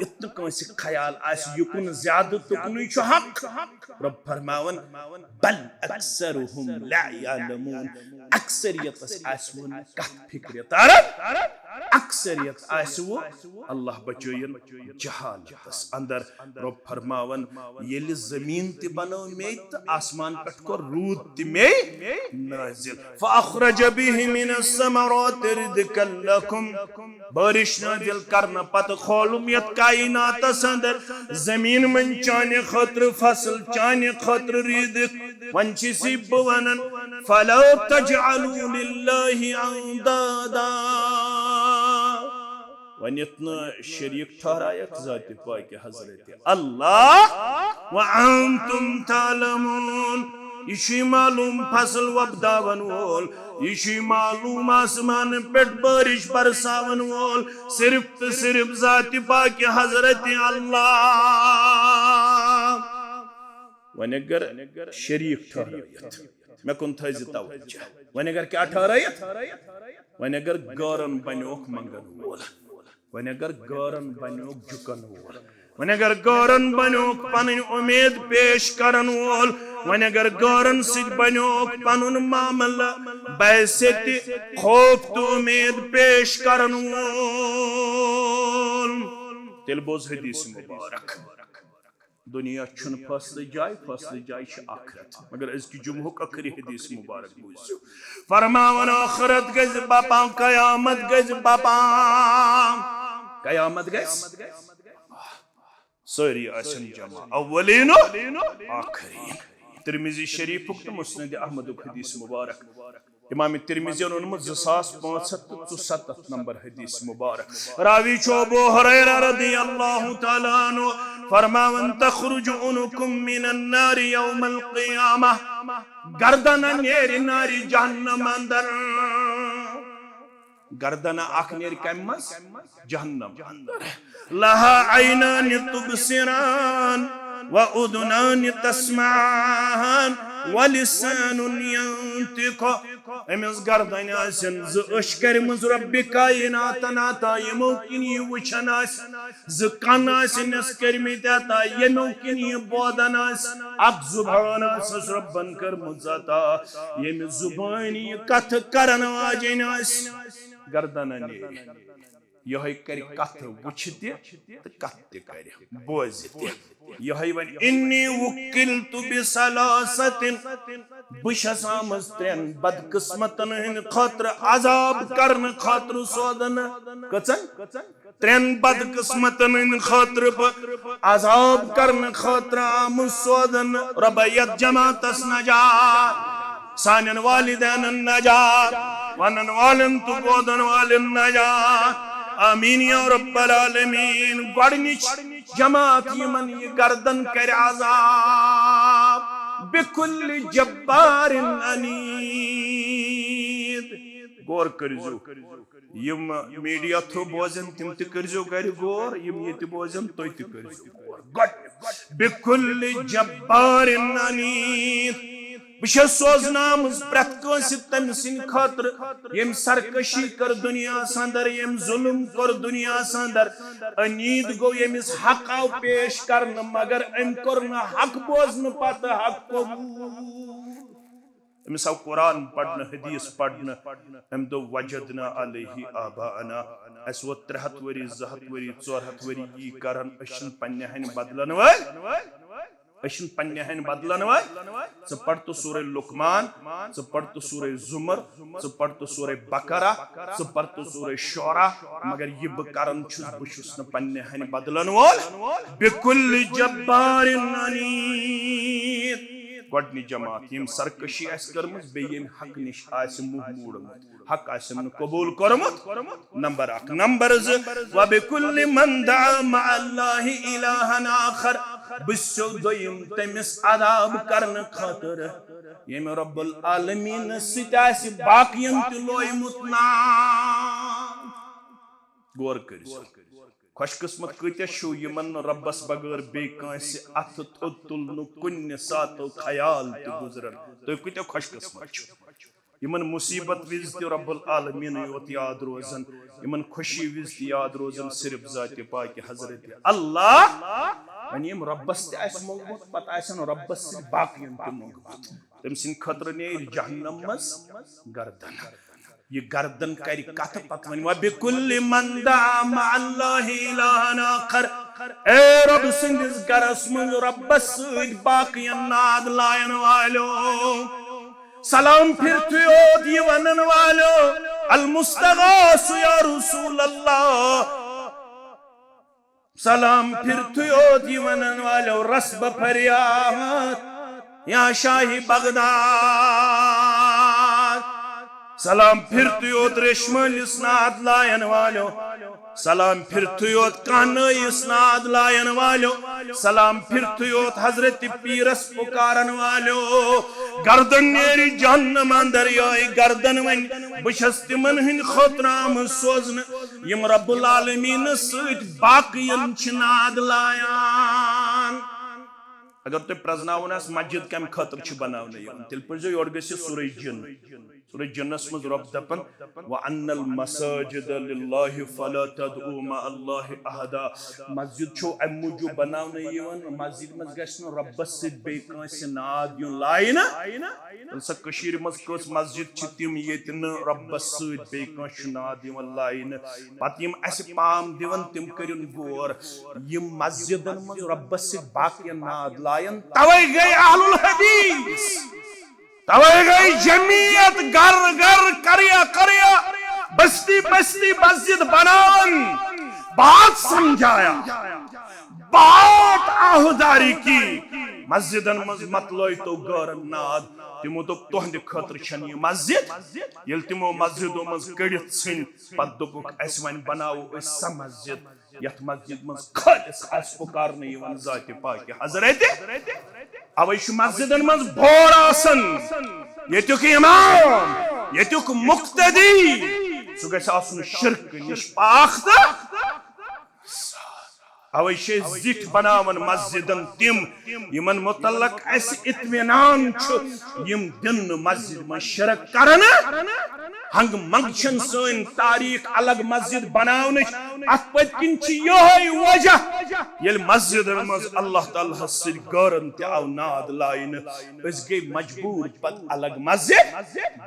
یُتھ نہٕ کٲنٛسہِ خیال آسہِ یُکُن زیادٕ تُکنُے چھُ حق۔ رۄب فرماوان، بل اکثرهم لا يعلمون، اکثریتس آسہِ وُنہِ کتھ فکرِ تران، اکثریت آسہِ وُ اللہ بچٲیِن جہالتس اندر۔ رۄب فرماوان، ییٚلہِ زٔمیٖن تہِ بنٲو مے تہٕ آسمان پٮ۪ٹھ کوٚر روٗد تہِ مے نٲزِل۔ فأخرج به من الثمرات رزقا لكم۔ بارش نٲزِل کرنہٕ پتہٕ کھولُم یتھ کائناتس اندر زٔمیٖن منٛز چانہِ خٲطرٕ فصل، چانہِ خٲطرٕ رزق۔ وۄنۍ چھِ سی بہٕ ونان، فلا تجعلوا لله اندادا۔ وۄنۍ یتھ نہٕ شریٖک ٹھہرایکھ ذاتِ پاکِ حضرت اللہ۔ وانتم تعلمون، یہِ چھُے معلوم فصل وۄپداون وول، یہِ چھُے معلوم آسمان پٮ۪ٹھ بارش برساون وول صرف تہٕ صرف ذاتِ پاکِ حضرت اللہ۔ وۄنۍ اگر شریٖک ٹھہرٲیِتھ، مےٚ کُن تھٲیزِ توجہ۔ وۄنۍ اگر کیٛاہ ٹھہرٲیِتھ؟ وۄنۍ اگر غٲرن بنیوکھ منگن وول، وۄنۍ اگر غٲرن بنیوکھ جُکن وول، وۄنۍ اگر غٲرن بنیوکھ پنٕنۍ اُمید پیش کرن وول، وۄنۍ اگر غٲرن سۭتۍ بنیوکھ پنُن معاملہٕ، بحیثیت خوف تہٕ اُمید پیش کرن وول، تیٚلہِ بوز حدیث مبارک۔ دنیا چھُنہٕ فٲصلہٕ جاے، فٲصلہٕ جاے چھِ آخرت۔ مگر أزکہِ جمعہُک ٲخری حدیث مبارک بوٗزِو۔ فرماوان آخرت گژھِ بپا، قیامت گژھِ بپا، قیامت گژھِ۔ سٲری آسن جمع، اولین و آخرین۔ ترمذی شریفُک تہٕ مسند احمدُک حدیث مبارک۔ امام ترمذی یَن اوٚنمُت زٕ ساس پانٛژھ ہَتھ تہٕ ژُسَتَتھ نمبر حدیث مبارک۔ راوی چھُ ابو ہریرہ رضی اللہ تعالیٰ عنہ، فرماوان، "تخرج عنق من النار یوم القیامہ"، گردنہ نیرِ نارِ جہنم اندر۔ گردنہ اکھ نیرِ کمہِ منٛز؟ جہنم اندر۔ لہا عینان تبصران و اذنان تسمعان و لسان ینطق۔ أمِس گردنہِ آسن زٕ أچھ کٔرمٕژ رۄبِ کائناتن عطا، یِمو کِنۍ یہِ وٕچھان آسہِ۔ زٕ کن آسنس کٔرمٕتۍ عطا، ییٚمیو کِنۍ یہِ بوزان آسہِ۔ اکھ زبان آسس رۄبن کٔرمٕژ عطا، ییٚمہِ زبٲنۍ یہِ کتھٕ کرن واجیٚنۍ آسہِ۔ گردنہ نیرِ۔ یِہوٚے کرِ کتھٕ وٕچھِ تہِ تہٕ کتھٕ تہِ کرِ، بوزِ تہِ۔ یِہوٚے وَنہِ، "انی وکلت بثلاثة"، بہٕ چھَس آمٕژ ترٛٮ۪ن بدقسمتن ہٕنٛدِ خٲطرٕ عذاب کرنہٕ خٲطرٕ سوزنہٕ۔ کٔژن؟ ترٛٮ۪ن بدقسمتن ہٕنٛدِ خٲطرٕ بہٕ عذاب کرنہٕ خٲطرٕ آمٕژ سوزنہٕ۔ رۄبہ، یتھ جماعتس نجات، سانٮ۪ن والدینن نجات، ونن والٮ۪ن تہٕ بوزن والٮ۪ن نجات۔ آمین یا رب العالمین۔ گۄڈنِچ جماعت یِمن یہِ گردن کرِ عذاب، بکل جبار عنید۔ غور کٔرزیو، یِم میڈیا تھرو بوزن، تِم تہِ کٔرزیو گرِ غور، یِم ییٚتہِ بوزن، تُہۍ تہِ کٔرزیو غور۔ گۄڈٕ بکل جبار عنید۔ بہٕ چھَس سوزنہٕ آمٕژ پرٛٮ۪تھ کٲنٛسہِ تٔمۍ سٕنٛدِ خٲطرٕ، ییٚمۍ سرکشی کٔر دُنیاہَس اندر، ییٚمۍ ظُلُم کوٚر دُنیاہَس اندر۔ عنید گوٚو، ییٚمِس حق آو پیش کرنہٕ، مگر أمۍ کوٚر نہٕ حق بوزنہٕ پتہٕ حق قبول۔ أمِس آو قرآن پرنہٕ، حدیث پرنہٕ، أمۍ دوٚپ، "وجدنا علیہ آباءنا"۔ اَسہِ ووت ترٛےٚ ہَتھ ؤری، زٕ ہَتھ ؤری، ژور ہَتھ ؤری یی کران، أسۍ چھِنہٕ پننہِ ہَنہِ بدلن وٲلۍ۔ أسۍ چھِنہٕ پننہِ ہَنہِ بدلن وٲلۍ۔ ژٕ پَر تہٕ سورہ لقمان، ژٕ پَر تہٕ سورہ زمر، ژٕ پَر تہٕ سورہ بقرہ، ژٕ پَر تہٕ سورہ شعراء، مگر یہِ بہٕ کران چھُس، بہٕ چھُس نہٕ پننہِ ہَنہِ بدلن وول۔ بکل جبار عنید۔ گۄڈنِچ جماعت، ییٚمۍ سرکشی آسہِ کٔرمٕژ، بیٚیہِ ییٚمۍ حق نِش آسہِ منہ موڑمُت، حق آسن نہٕ قبول کوٚرمُت۔ نمبر اکھ۔ نمبر زٕ، وبکل من دعا مع اللہ الہا آخر۔ بہٕ چھُسو دوٚیِم تٔمِس عذاب کرنہٕ خٲطرٕ، ییٚمۍ رب العالمینس سۭتۍ آسہِ باقین تہِ لویمُت ناو۔ غور کٔرِو۔ خوش قسمت کۭتیاہ چھِو، یِمن نہٕ رۄبس بغٲر بیٚیہِ کٲنٛسہِ اَتھٕ تھوٚد تُلنُک کُنہِ ساتہٕ خیال تہِ گُزران۔ تُہۍ کۭتیاہ خوش قسمت چھِو، یِمن مُصیبت وِزِ تہِ رۄب العالمیٖنٕے یوت یاد روزان، یِمن خوشی وِزِ تہِ یاد روزان صرف ذاتِ پاکہِ حضرت اللہ۔ وۄنۍ یِم رۄبس تہِ آسہِ منٛگمُت، پتہٕ آسن رۄبس سۭتۍ باقین تہِ منٛگمُت۔ تٔمۍ سٕنٛدِ خٲطرٕ نیرِ جہنم منٛز گردن۔ یہِ گردن کرِ کتھ پتہٕ وۄنۍ، وبکل من دعا مع اللہ الہا آخر۔ اے رب سٕنٛدِس گرس منٛز ربس سۭتۍ باقین ناد لاین والیو، سلام پھرتھٕے یوت یہِ ونن والیو، المستغاث یا رسول اللہ۔ سلام پھرتھٕے یوت یہِ ونن والیو، رسبہ فریاد یا شاہ بغداد۔ سلام پھرتھٕے یوت ریشمٲلِس ناد لاین والیو۔ سلام پھرتھٕے یوت کہنٲیِس ناد لاین والیو۔ سلام پھرتھٕے یوت حضرت پیرس پکارن والیو۔ گردن نیرِ جہنم اندر، یہے گردن وۄنۍ۔ بہٕ چھَس تِمن ہٕنٛدِ خٲطرٕ آمٕژ سوزنہٕ، یِم رب العالمینس سۭتۍ باقین چھِ ناد لایان۔ اگر تُہۍ پرزناوُن آسہِ، مسجد کمہِ خٲطرٕ چھِ بناونہٕ یِوان، تیٚلہِ پٔرزیو، یورٕ گژھِ سورہ جِن۔ سورہ جنس منٛز رۄب دپان، "وَأَنَّ الْمَسَاجِدَ لِلَّهِ فَلَا تَدْعُوا مَعَ اللَّهِ أَحَدًا۔" مسجد چھو امہِ موٗجوٗب بناونہٕ یِوان، مسجد منٛز گژھِ نہٕ رۄبس سۭتۍ بیٚیہِ کٲنٛسہِ ناد یُن لاینہٕ۔ تیٚلہِ سا کٔشیٖرِ منٛز کٔژ مسجد چھِ تِم، ییٚتہِ نہٕ رۄبس سۭتۍ بیٚیہِ کٲنٛسہِ چھُ ناد یِوان لاینہٕ؟ پتہٕ یِم اسہِ پام دِوان، تِم کٔرِن غور، یِم مسجدن منٛز رۄبس سۭتۍ باقین ناد لایَن، توے گٔے اہل الحدیث۔ توے گٔے جمعیت گر گر، قریہ قریہ، بستی بستی مسجد بناون۔ بات سمجھایا، بات آہداری کی۔ مسجدن منٛز متلٲے تو غٲرن ناد۔ تِمو دوٚپ، "تُہنٛدِ خٲطرٕ چھنہٕ یہِ مسجد۔" ییٚلہِ تِمو مسجدو منٛز کٔڑِتھ ژھٕنۍ، پتہٕ دوٚپُکھ، "اسہِ وۄنۍ بناوو أسۍ سۄ مسجد، یتھ مسجد منٛز خالص آسہِ پُکارنہٕ یِوان ذاتِ پاکِ حضرتِ۔" اوے چھُ مسجدن منٛز بورڈ آسان، ییٚتیُک امام، ییٚتیُک مقتدی، سُہ گژھِ آسُن شرکہٕ نِش پاک تہٕ اوے چھِ أسۍ زِٹھۍ بناوان مسجدن تِم، یِمن متعلق اسہِ اطمینان چھُ، یِم دِن نہٕ مسجد منٛز شرک کرنہٕ۔ ہنگ منگ چھن سٲنۍ تاریخ الگ مسجد بناونٕچ۔ اتھ پٔتۍ کِنۍ چھِ یِہوٚے وجہ، ییٚلہِ مسجدن منٛز اللہ تعالیٰ ہس سۭتۍ غٲرن تہِ آو ناد لاینہٕ، أسۍ گٔے مجبوٗر پتہٕ الگ مسجد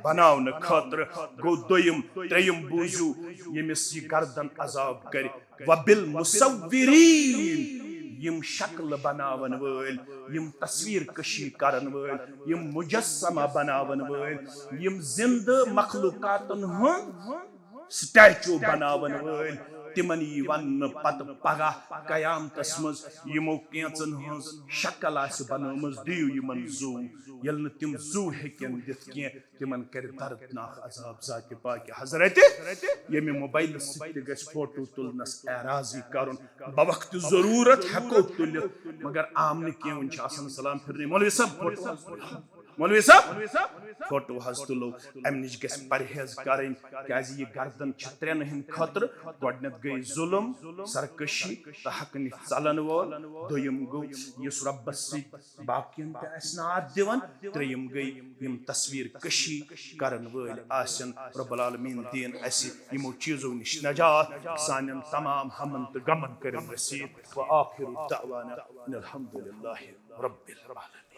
بناونہٕ خٲطرٕ۔ گوٚو دوٚیِم، ترٛیٚیِم بوٗزِو، ییٚمِس یہِ گردن عذاب کرِ، وبالمصورین، یِم شکلہٕ بناون وٲلۍ، یِم تصویر کشی کرن وٲلۍ، یِم مجسمہ بناون وٲلۍ، یِم زندٕ مخلوقاتن ہُنٛد سٹیچو بناون وٲلۍ، تِمن یی وننہٕ پتہٕ پگاہ قیامتس منٛز، یِمو کینٛژن ہٕنٛز شکل آسہِ بنٲومٕژ، دِیِو یِمن زُو۔ ییٚلہِ نہٕ تِم زُو ہیٚکن دِتھ کینٛہہ، تِمن کرِ دردناک عذاب ذاتِ پاکِ حضرتِ۔ ییٚمہِ موبایلہٕ سۭتۍ تہِ گژھِ فوٹو تُلنس اعراضی کرُن، بوقتِ ضروٗرت ہٮ۪کو تُلِتھ، مگر آمنہٕ کینٛہہ وُنہِ چھِ آسان سلام پھِرنٕے۔ مولوی صٲب، فوٹو حظ تُلو۔ مولوی صٲب، فوٹو حظ تُلو۔ امہِ نِش گژھِ پرہیز کرٕنۍ، کیازِ یہِ گردن چھِ ترٛٮ۪ن ہٕنٛدِ خٲطرٕ۔ گۄڈٕنٮ۪تھ گٔے ظُلم، سرکشی تہٕ حق نِش ژلن وول۔ دوٚیِم گوٚو یُس رۄبس سۭتۍ باقین تہِ آسہِ ناد دِوان۔ ترٛیٚیِم گٔے یِم تصویر کشی کرن وٲلۍ آسن۔ رب العالمین دِیِن اسہِ یِمو چیٖزو نِش نجات، سانٮ۪ن تمام ہمن تہٕ غمن کٔرِن نصیب۔ وآخر دعوانا ان الحمد للہ رب العالمین۔